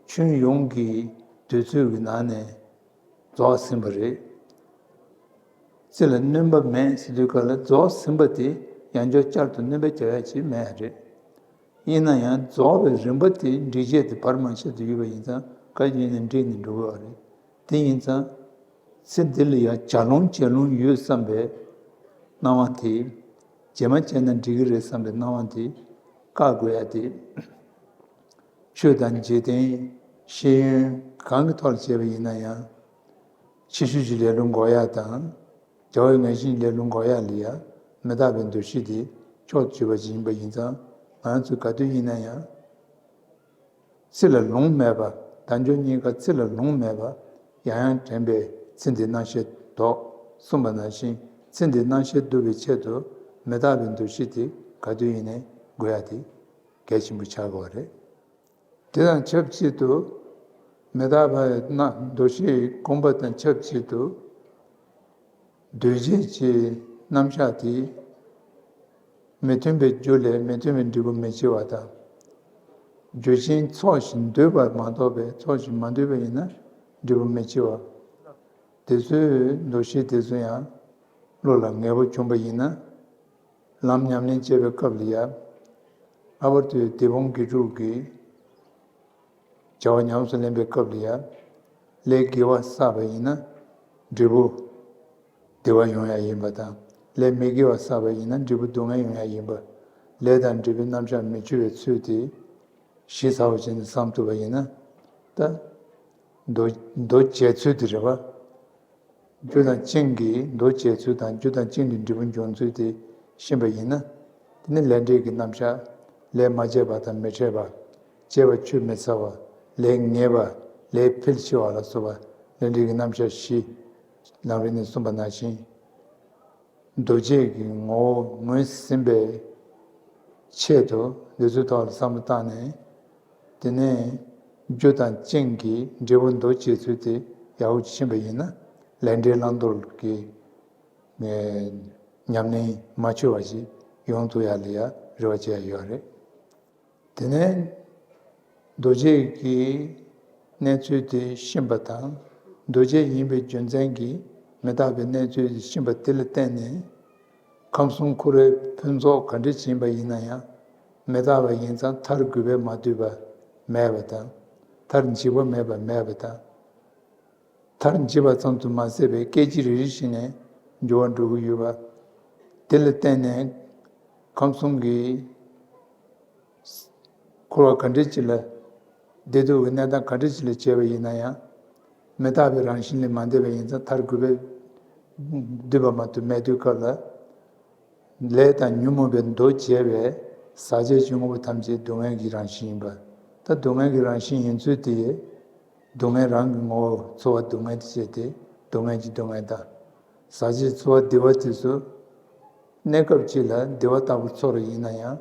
ཁྱོན་ཡོངས་ཀྱི་དུས་ཚོད་ཀྱི་ནང་ནས་རྫོགས་ཟིན་པ་རེད། ཚེ་ལ་སྣོན་པ་མེད་ཟེར་དུས་ག་ལ་རྫོགས་ཟིན་པ་དེ་ཡང་བསྐྱར་བསྐྱར་དུ་སྣོན་པ་རྒྱག་ཡ་ཅིག་མེད་རེད། ཡིན་ན་ཡང་རྫོགས་པའི་རིམ་པ་དེ་འགྲིག་བྱེད་དེ་བར་མ་ཆད་དུ་ཡོད་པ་ཡིན་ཙང་ག་ཡིན་ནའི་འགྲིག་ནས་འགྲོ་གི་ཡོད་རེད། དེ་ཡིན་ཙང་། ཚེ་འདི་ལ་ཡང་བྱ་ལོང་བྱེད་ལོང་ཡོད་བསམ་པའི་སྣང་བ་དེ། རྗེས་མ་བྱས་ན་འགྲིག་གི་རེད་བསམ་པའི་སྣང་བ་དེ་བཀག་དགོས་ཡ་དེ། ཆོས་དང་འཇིག་རྟེན་ཤེས་ཡོན་གང་གི་ཐོག་ལ་བྱས་པ་ཡིན་ན་ཡང་། ཕྱི་ཤུལ་གྱི་ལེ་ལོ་འགོག་ཡ་དང་། བྱ་བའི་ངན་ཞེན་ལེ་ལོ་འགོག་ཡ་ལ་ཡང་མི་རྟག་པའི་འདུ་ཤེས་དེ་ཕྱོགས་བཅུ་པ་ཅིག་ཡིན་པ་ཡིན་ཙང་། ང་ཚོས་ག་དུས་ཡིན་ན་ཡང་། ཚེ་ལ་ལོང་མེད་པ། དལ་འབྱོར་རྙེད་དཀའ་ཚེ་ལ་ལོང་མེད་པ། ཡང་ཡང་དྲན་པས་ཚེ་འདིའི་སྣང་ཤས་ལྡོག་གསུངས་པ་ནང་བཞིན། ཚེ་འདིའི་སྣང་ཤས་བསྡུ་བའི་ཆེད་དུ་མི་རྟག་པའི་འདུ་ཤེས་དེ་ག་དུས་ཡིན་ནའི་དགོས་ཡ་དེ་གལ་ཆེན་པོ་ཆགས་དགོས་པ་རེད། དེ་དང་ཆབས་ཅིག་ཏུ་མི་རྟག་པའི་སྣང་འདུ་ཤེས་སྒོམ་པ་དང་ཆབས་ཅིག་ཏུ། འདུས་བྱས་ཀྱི་རྣམ་གཞག་དེ། མི་མཐུན་པའི་རྒྱུ་ལས་མི་མཐུན་པའི་འབྲས་བུ་མི་སྐྱེ་བ་དང་། རྒྱུ་ཅན་ཚོགས་ཤིང་འདུས་པ་མ་གཏོགས་པའི་ཚོགས་ཤིང་མ་འདུས་པ་ཡིན་ན་འབྲས་བུ་མི་སྐྱེ་བ། དེ་ཚོའི་འདུ་ཤེས་དེ་ཚོ་ཡང་བློ་ལ་ངེས་པོ་བྱུང་བ་ཡིན་ན། ལམ་ཉམས་ལེན་བྱེད་པའི་སྐབས་ལ་ཡང་། ལྷག་པར་དུ་དེ་ཕུང་དགེ་ཕྲུག་གི་བྱ་བ་ཉམས་སུ་ལེན་པའི་སྐབས་ལ་ཡང་། ལས་དགེ་བ་བསགས་པ་ཡིན་ན་འབྲས་བུ་བདེ་བ་ཡོང་ཡ་ཡིན་པ་དང་། ལས་མི་དགེ་བ་བསགས་པ་ཡིན་ན་འབྲས་བུ་སྡུག་བསྔལ་ཡོང་ཡ་ཡིན་པ། ལས་དང་འབྲས་བུའི་རྣམ་གཞག་མི་འཆོལ་བའི་ཚུལ་དེ་ཞིབ་ཚགས་པོ་བྱས་ནས་བསམ་ཐུབ་པ་ཡིན་ན། ད་མདོ་མདོ་བྱས་ཚུལ་དེ་རེད་པ། རྒྱུ་དང་རྐྱེན་གྱིས་མདོ་བྱས་ཚུལ་དང་། རྒྱུ་དང་རྐྱེན་གྱིས་འབྲས་བུ་འབྱུང་ཚུལ་དེ་ཤེས་པ་ཡིན་ན། དེ་ནི་ལས་འབྲས་ཀྱི་རྣམ་གཞག་ལས་མ་བྱས་པ་དང་མི་འཕྲད་པ། བྱས་པ་ཆུད་མི་ཟ་བ། ལས་ངེས་པ། ལས་འཕེལ་ཆེ་བ་ལ་སོགས་པ་ལས་འབྲས་ཀྱི་རྣམ་གཞག་བཞི། ལམ་རིམ་ནས་གསུངས་པ་ནང་བཞིན། འདུ་བྱེད་ཀྱི་ངོ་བོ་ངོས་ཟིན་པའི་ཆེད་དུ་འདི་ཚོའི་ཐོག་ལ་བསམ་བློ་བཏང་ནས། དེ་ནས་རྒྱུ་དང་རྐྱེན་གྱིས་འབྲས་བུ་འདུ་བྱེད་ཚུལ་དེ་ཡག་པོ་ཤེས་པ་ཡིན་ན། ལས་འབྲས་བླང་དོར་གྱི་ཨེ་ཉམས་ལེན་མ་འཆོལ་བ་ཞིག་ཡོང་ཐུབ་ཡ་ལ་ཡ་རེ་བ་བྱེད་ཡ་ཡོད་རེད། དེ་ནས་འདུ་བྱེད་ཀྱི་གནས་ཚུལ་དེ་ཤེས་པ་དང་། འདུ་བྱེད་ཡིན་པའི་རྒྱུ་མཚན་གྱིས་མི་རྟག་པའི་གནས་ཚུལ་དེ་ཤེས་པ་དེ་ལ་བརྟེན་ནས། ཁམས་གསུམ་འཁོར་བའི་ཕུན་ཚོགས་ག་འདྲ་ཞིག་ཡིན་པ་ཡིན་ན་ཡང་། མི་རྟག་པ་ཡིན་ཙང་མཐར་གུད་པས་མ་བསྡུས་པ་མེད་པ་དང་། མཐར་འཇིག་པ་མེད་པ་མེད་པ་དང་། མཐར་འཇིག་པ་ཙམ་དུ་མ་ཟད་པའི་སྐད་ཅིག་རེ་རེ་བཞིན་ནས་འགྱུར་བ་འགྲོ་གི་ཡོད་པ། དེ་ལ་བརྟེན་ནས་ཁམས་གསུམ་གྱི་འཁོར་བ་ག་འདྲ་ཅིག་ལ། བདེ་སྡུག་གི་གནས་སྟངས་ག་འདྲ་ཅིག་ལ་བྱས་པ་ཡིན་ན་ཡང་། མི་རྟག་པའི་རང་བཞིན་ལས་མ་འདས་པ་ཡིན་ཙང་མཐར་གུད་པས་བསྡུས་པ་མ་གཏོགས་མེད་དུས་སྐབས་ལ། ལས་དང་ཉོན་མོངས་པའི་མདོ་བྱས་པའི་ཟག་བཅས་ཀྱི་དངོས་པོ་ཐམས་ཅད་སྡུག་བསྔལ་གྱི་རང་བཞིན་ཡིན་པ། ད་སྡུག་བསྔལ་གྱི་རང་བཞིན་ཡིན་ཚུལ་དེ། སྡུག་བསྔལ་རང་གི་ངོ་བོ་ཚོར་བ་སྡུག་བསྔལ་དུ་བྱས་ཏེ་སྡུག་བསྔལ་གྱི་སྡུག་བསྔལ་དང་། ཟག་བཅས་ཚོར་བ་བདེ་བ་དེ་ཚོ་གནས་སྐབས་གཅིག་ལ་བདེ་བ་ལྟ་བུར་ཚོར་བ་ཡིན་ན་ཡང་།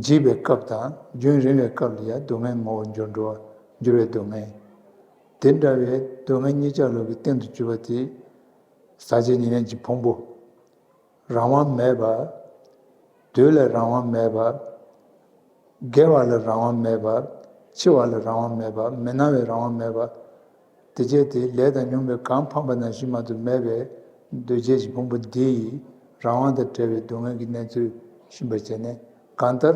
འཇིག་པའི་སྐབས་དང་རྒྱུན་རིང་བའི་སྐབས་ལ་ཡང་སྡུག་བསྔལ་ངོ་བོར་འགྱུར་འགྲོ་བ། འགྱུར་བའི་སྡུག་བསྔལ། དེ་འདྲ་བའི་སྡུག་བསྔལ་གཉིས་ཆ་ལོག་གི་སྟེང་དུ་གྱུར་པ་དེ། ཟག་བཅས་ཉེར་ལེན་གྱི་ཕུང་པོ། རང་དབང་མེད་པ། དུས་ལ་རང་དབང་མེད་པ། དགེ་བ་ལ་རང་དབང་མེད་པ། འཆི་བ་ལ་རང་དབང་མེད་པ། མི་སྣང་བའི་རང་དབང་མེད་པ། དེ་བྱས་ཏེ་ལས་དང་ཉོན་མོངས་པའི་གང་འཕངས་པ་ནང་བཞིན་མ་གཏོགས་མེད་པའི་འདུ་བྱེད་ཀྱི་ཕུང་པོ་འདི་ཡི་རང་དབང་དང་བྲལ་བའི་སྡུག་བསྔལ་གྱི་གནས་ཚུལ་ཤེས་པར་བྱས་ནས། གང་ལྟར་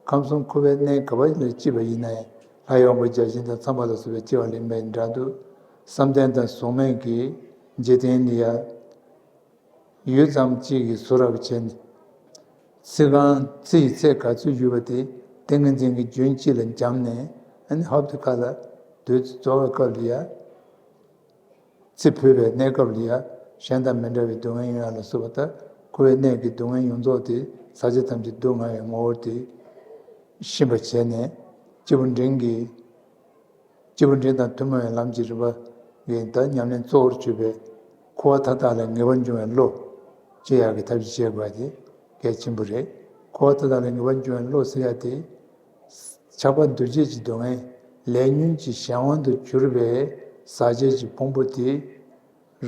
ཁམས་གསུམ་འཁོར་བའི་གནས་ག་པ་ལ་སྐྱེས་པ་ཡིན་ན་ཡང་། ལྷ་ཡི་དབང་པོ་བརྒྱ་བྱིན་དང་ཚངས་པ་ལ་སོགས་པའི་སྐྱེ་བ་ལེན་པ་ཡིན་འདྲ་འདུག་བསམ་གཏན་དང་གཟུགས་མེད་ཀྱི་འཇིག་རྟེན་ལ་ཡང་ཡུད་ཙམ་གཅིག་གིས་གཟུགས་རབ་བྱས་ནས། ཚིག་རྐང་ཚིག་ཡི་ཚད་ག་ཚོད་ཡོད་པ་དེ་ཏིང་ངེ་འཛིན་གྱི་རྒྱུན་གཅིག་ལ་འབྱམས་ནས། ཨ་ནི་ཧོབ་ཏེ་ཁ་ལ་དུས་རྫོགས་པའི་སྐབས་ལ་ཡང་། ཚེ་འཕོས་པའི་གནས་སྐབས་ལ་ཡང་གཞན་དང་མི་འདྲ་བའི་སྡུག་བསྔལ་ཡོང་ཡ་ལ་སོགས་པ་ལྟར། འཁོར་བའི་གནས་ཀྱི་སྡུག་བསྔལ་ཡོངས་རྫོགས་དེ་ཟག་བཅས་ཐམས་ཅད་སྡུག་བསྔལ་བའི་ངོ་བོར་དེ་ཤེས་པར་བྱས་ནས། སྐྱེས་བུ་འབྲིང་གིས། སྐྱེས་བུ་འབྲིང་དང་ཐུན་མོང་བའི་ལམ་གྱི་རིམ་པ་གི་ད་ཉམས་ལེན་གཙོ་བོར་གྱུར་པའི་འཁོར་བ་མཐའ་དག་ལས་ངེས་པར་འབྱུང་བའི་བློ་སྐྱེ་ཡག་གི་ཐབས་ཤེས་བྱེད་དགོས་པ་དེ་གལ་ཆེན་པོ་རེད། འཁོར་བ་མཐའ་དག་ལས་ངེས་པར་འབྱུང་བའི་བློ་ཟེར་ཡག་དེ། ཆགས་པ་འདུ་བྱེད་ཀྱི་སྡུག་བསྔལ་ལས་ཉོན་གྱི་གཞན་དབང་དུ་གྱུར་པའི་ཟག་བཅས་ཀྱི་ཕུང་པོ་དེ།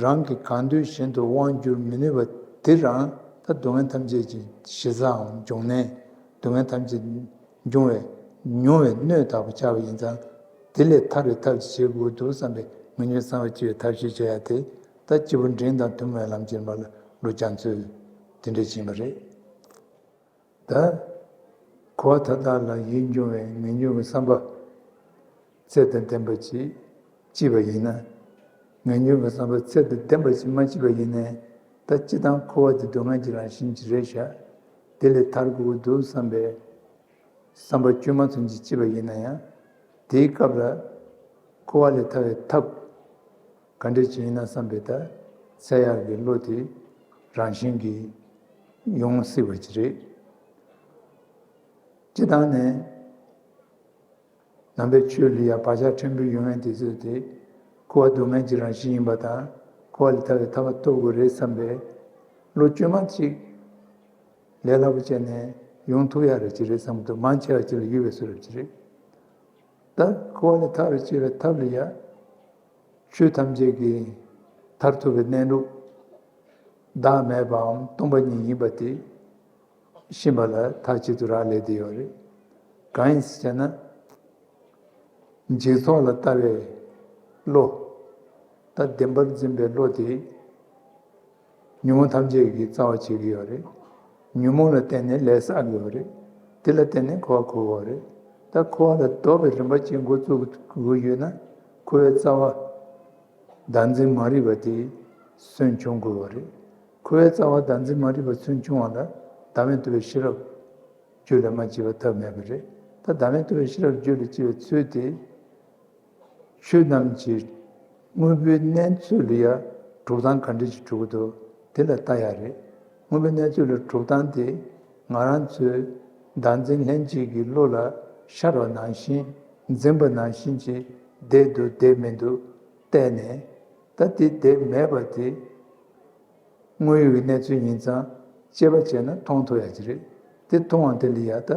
རང་གིས་གང་འདོད་བཞིན་དུ་དབང་བསྒྱུར་མི་ནུས་པ་དེ་རང་ད་སྡུག་བསྔལ་ཐམས་ཅད་ཀྱི་གཞི་རྩའམ་འབྱུང་གནས། སྡུག་བསྔལ་ཐམས་ཅད་འབྱུང་བའི་མྱོང་བའི་སྣོད་དག་པོ་ཆགས་པ་ཡིན་ཙང་། དེ་ལས་ཐར་བའི་ཐབས་བྱེད་དགོས་འདུག་བསམ་པའི་ངེས་འབྱུང་གསང་བ་སྐྱེ་བའི་ཐབས་ཤེས་བྱ་ཡ་དེ། ད་སྐྱེས་བུ་འབྲིང་དང་ཐུན་མོང་བའི་ལམ་གྱི་མ་ལ་འགྲོ་རྒྱུ་ཚོས་དེ་འདྲ་བྱིན་པ་རེད། ད་འཁོར་བ་མཐའ་དག་ལ་ཡིད་འབྱུང་བའི་ངེས་འབྱུང་གི་བསམ་པ་ཚད་དང་ལྡན་པ་ཅིག་སྐྱེས་པ་ཡིན་ན། ངེས་འབྱུང་གི་བསམ་པ་ཚད་དང་ལྡན་པ་ཅིག་མ་སྐྱེས་པ་ཡིན་ནའི། ད་སྤྱིར་བཏང་འཁོར་བ་དེ་སྡུག་བསྔལ་གྱི་རང་བཞིན་ཅིག་རེད་ཤག་དེ་ལས་ཐར་དགོས་ཀྱི་འདུག་བསམ་པའི་བསམ་པ་བཅོས་མ་ཚུན་ཆད་སྐྱེས་པ་ཡིན་ན་ཡང་། དེའི་སྐབས་ལ་འཁོར་བ་ལས་ཐར་བའི་ཐབས་ག་འདྲ་ཅིག་ཡིན་ན་བསམ་པའི་ད་འཚོལ་ཡག་གི་བློ་དེ་རང་བཞིན་གྱིས་ཡོང་སྲིད་པ་ཅིག་རེད། སྤྱིར་བཏང་ནས་ནང་པའི་ཆོས་ལ་ཡང་བག་ཆགས་ཕྲན་བུ་ཡོད་མཁན་དེ་ཚོས་དེ་འཁོར་བ་སྡུག་བསྔལ་གྱི་རང་བཞིན་ཡིན་པ་དང་། འཁོར་བ་ལས་ཐར་བའི་ཐབས་ཐོབ་དགོས་རེད་བསམ་པའི་བློ་བཅོས་མ་ཅིག་ལས་སླ་པོ་བྱས་ནས་ཡོང་ཐུབ་ཡག་རེད་ཅིག་རེད་བསམ་གྱི་འདུག་མང་ཆེ་བ་ཅིག་ལ་ཡོད་པའི་བཟོ་འདྲ་ཅིག་རེད། ད་འཁོར་བ་ལས་ཐར་བའི་སྐྱེ་བའི་ཐབས་ལ་ཡ། ཆོས་ཐམས་ཅད་ཀྱི་མཐར་ཐུག་གི་གནས་ལུགས་བདག་མེད་པའམ་སྟོང་པ་ཉིད་ཡིན་པ་དེ་ཤེས་པ་ལ་མཐའ་གཅིག་ཏུ་རག་ལས་བསྡད་ཡོད་རེད། གང་ཡིན་ཟེར་ན། འཇིག་ཚོགས་ལ་ལྟ་བའི་བློ། ད་བདེན་པར་འཛིན་པའི་བློ་དེ། ཉོན་མོངས་ཐམས་ཅད་ཀྱི་རྩ་བ་བྱེད་ཀྱི་ཡོད་རེད། ཉོན་མོངས་ལ་བརྟེན་ནས་ལས་བསགས་ཀྱི་ཡོད་རེད། དེ་ལ་བརྟེན་ནས་འཁོར་བ་འཁོར་གྱི་ཡོད་རེད། ད་འཁོར་བ་ལས་ལྡོག་པའི་རིམ་པ་ཅིག་འགོ་བཙུགས་དགོས་ཡོད་ན། འཁོར་བའི་རྩ་བ་བདག་འཛིན་མ་རིག་པ་དེ་སུན་ཕྱུང་དགོས་པ་རེད། འཁོར་བའི་རྩ་བ་བདག་འཛིན་མ་རིག་པ་སུན་ཕྱུང་བ་ལ་བདག་མེད་རྟོགས་པའི་ཤེས་རབ་རྒྱུད་ལ་མ་སྐྱེས་པ་ཐབས་མེད་པ་རེད། ད་བདག་མེད་རྟོགས་པའི་ཤེས་རབ་རྒྱུད་ལ་སྐྱེ་བའི་ཚུལ་དེ། ཆོས་རྣམས་ཀྱི་དངོས་པོའི་གནས་ཚུལ་ལ་ཡང་གྲུབ་སྟངས་ག་འདྲ་ཞིག་གྲུབ་ཀྱི་འདུག་དེ་ལ་ལྟ་ཡག་རེད། དངོས་པོའི་གནས་ཚུལ་ལ་གྲུབ་སྟངས་དེ་ང་རང་ཚོའི་བདག་འཛིན་ལྷན་སྐྱེས་ཀྱི་བློ་ལ་ཤར་བ་ནང་བཞིན། འཛིན་པ་ནང་བཞིན་གྱིས་བསྡད་འདུག་བསྡད་མི་འདུག་བལྟས་ནས། ད་དེ་བསྡད་མེད་པ་དེ། དངོས་ཡོད་ཀྱི་གནས་ཚུལ་ཡིན་ཙང་དཔྱད་པ་བྱས་ན་མཐོང་ཐུབ་ཡག་ཅིག་རེད། དེ་མཐོང་བ་དེ་ལ་ཡ་ད་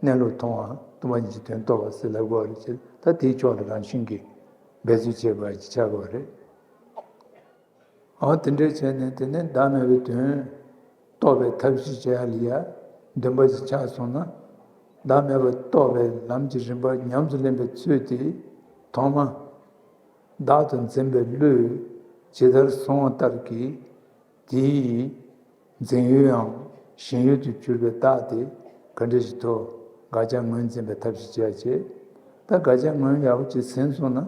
གནས་ལུགས་མཐོང་བ། སྟོང་པ་ཉིད་ཀྱི་དོན་རྟོགས་པ་ཟེར་ལབ་དགོས་རེད་ཅེས། ད་དེའི་ཕྱོགས་ལ་རང་བཞིན་གྱིས་འབད་རྩོལ་བྱེད་དགོས་ཡག་ཅིག་ཆགས་དགོས་རེད། འོ་དེ་འདྲས་བྱས་ནས་དེ་ནས་བདག་མེད་པའི་དོན་རྟོགས་པའི་ཐབས་ཤེས་བྱེད་ཡག་ལ་ཡ་འདུན་པ་ཞིག་ཆགས་སོང་ན། བདག་མེད་པ་རྟོགས་པའི་ལམ་གྱི་རིམ་པ་ཉམས་སུ་ལེན་པའི་ཚུལ་དེ། ཐོག་མ་བདག་ཏུ་འཛིན་པའི་བློས་ཇི་ལྟར་བཟུང་བ་ལྟར་གྱི། དེའི་འཛིན་ཡུལ་ཡང་ཞེན་ཡུལ་དུ་གྱུར་པའི་བདག་དེ་ག་འདྲ་ཞིག་ཐོབ། དགག་བྱ་ངོས་འཛིན་པའི་ཐབས་ཤེས་བྱེད་ཡག་བྱེད། ད་དགག་བྱ་ངོས་ཡག་པོ་ཅིག་ཟིན་སོང་ན།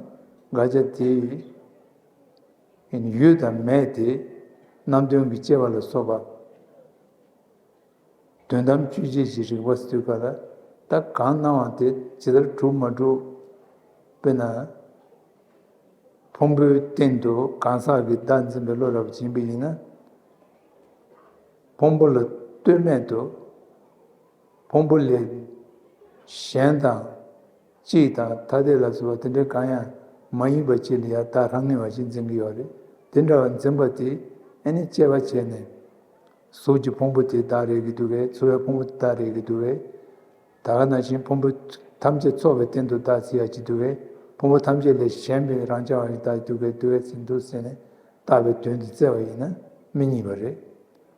དགག་བྱ་དེའི་ཡོད་དང་མེད་དེ་རྣམ་ལྡན་གྱི་དཔྱད་པ་ལ་སོགས་པ། དོན་དམ་དཔྱོད་བྱེད་ཀྱི་རིག་པ་ཟེར་དུས་སྐབས་ལ། ད་གང་སྣང་བ་དེ་ཇི་ལྟར་གྲུབ་མ་གྲུབ། དཔེར་ན། ཕུང་པོའི་སྟེང་དུ་གང་ཟག་གི་བདག་འཛིན་པའི་བློ་རབ་ཡིན་པ་ཡིན་ན། ཕུང་པོ་ལ་ལྟོས་མེད་དུ། ཕུང་པོ་ལས་གཞན་དང་། གཅིག་དང་ཐ་དད་ལ་སོགས་པ་དེ་འདྲའི་གང་ཡང་མ་ཡིན་པ་ཅིག་ལ་ཡང་བདག་རང་ངེས་པ་ཞིག་འཛིན་གྱི་ཡོད་རེད། དེ་འདྲ་བ་འཛིན་པ་དེ་ཨ་ནི་དཔྱད་པ་བྱས་ནས། གཟུགས་ཀྱི་ཕུང་པོ་དེ་བདག་རེད་ཀྱི་འདུག་གས། ཚོར་བའི་ཕུང་པོ་དེ་བདག་རེད་ཀྱི་འདུག་གས། ད་ག་ནང་བཞིན་ཕུང་པོ་ཐམས་ཅད་ཚོགས་པའི་སྟེང་དུ་བདག་ཟེར་ཡག་ཅིག་འདུག་གས། ཕུང་པོ་ཐམས་ཅད་ལས་གཞན་པའི་རང་རྐྱ་བ་ཡི་བདག་འདུག་གས་འདུག་གས་ཟེར་འདུག་ཟེར་ནས་བཏགས་པའི་དོན་དེ་བཙལ་བ་ཡིན་ན་མི་རྙེད་པ་རེད།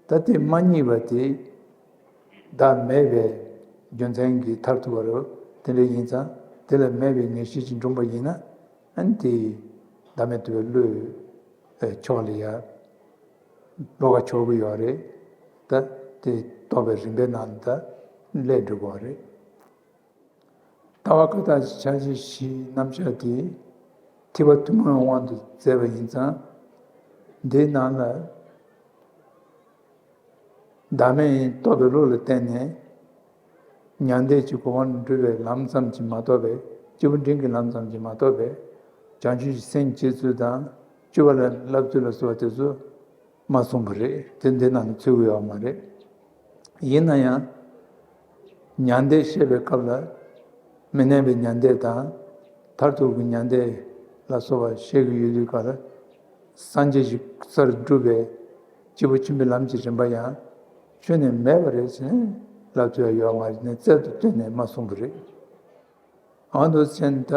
ད་དེ་མ་རྙེད་པ་དེ་བདག་མེད་པའི་རྒྱུ་མཚན་གྱིས་མཐར་ཐུག་པ་རེད། དེ་འདྲ་ཡིན་ཙང་དེ་ལ་མེད་པའི་ངེས་ཤེས་ཀྱིས་འགྲུབ་པ་ཡིན་ན། ཨ་ནི་དེ་བདག་མེད་རྟོགས་པའི་བློའི་ཕྱོགས་ལ་ཡ་བློ་ཁ་ཕྱོགས་ཀྱི་ཡོད་རེད། ད་དེ་རྟོགས་པའི་རིམ་པའི་ནང་ད་སླེབས་འགྲོ་གི་ཡོད་རེད། ལྟ་བ་ཀ་དག་གི་ཆ་ཤས་བཞིའི་རྣམ་གཞག་དེ་ཐེག་པ་ཐུན་མོང་བའི་དབང་དུ་མཛད་པ་ཡིན་ཙང་། འདིའི་ནང་ལ། བདག་མེད་རྟོགས་པའི་བློ་ལ་བརྟེན་ནས། མྱང་འདས་ཀྱི་གོ་འཕང་འགྲུབ་པའི་ལམ་ཙམ་གྱིས་མ་གཏོགས་པའི། སྐྱེས་བུ་འབྲིང་གི་ལམ་ཙམ་གྱིས་མ་གཏོགས་པའི། བྱང་ཆུབ་ཀྱི་སེམས་བསྐྱེད་ཚུལ་དང་། སྤྱོད་པ་ལ་བསླབ་ཚུལ་ལ་སོགས་པ་དེ་ཚོ། མ་གསུངས་པ་རེད། དེ་འདི་ནང་ནས་ཚུད་ཀྱི་ཡོད་མ་རེད། ཡིན་ན་ཡང་། མྱང་འདས་བཤད་པའི་སྐབས་ལ། མི་གནས་པའི་མྱང་འདས་དང་། མཐར་ཐུག་གི་མྱང་འདས་ལ་སོགས་པ་བཤད་ཀྱི་ཡོད་དུས་ག་ལ། སངས་རྒྱས་ཀྱི་སར་སྒྲུབ་པའི་སྐྱེས་བུ་ཆེན་པོའི་ལམ་གྱི་རིམ་པ་ཡང་ཁྱོན་ནས་མེད་པ་རེད་ཟེར་ནས་ལབ་ཐུབ་ཡ་ཡོད་མ་རེད་ནས་རྩལ་དུ་བཏོན་ནས་མ་གསུངས་པ་རེད། ཨ་འདུག་ཟེར་ནས་ད།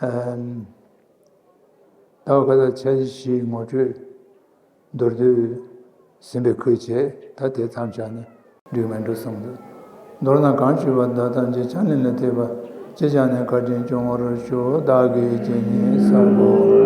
ཨམ། ད་ག་ད་འཆར་གཞི་བཞིའི་ངོ་སྤྲོད་མདོར་བསྡུས་ཟིན་པའི་ཁུལ་བྱས། ད་དེ་མཚམས་བཞག་ན་འགྲིག་མེད་འགྲོ་བསམ་འདུག་མདོར་ན་གང་ཞུས་པ་དག་ཐམས་ཅད་ཕྱག་ལེན་ལ་གཏད་པ། ཅི་བྱས་ནས་བཀའ་དྲིན་སྐྱོང་བར་ཤོག་བདག་གིས་ཇི་སྙེད་བསགས་པའོ།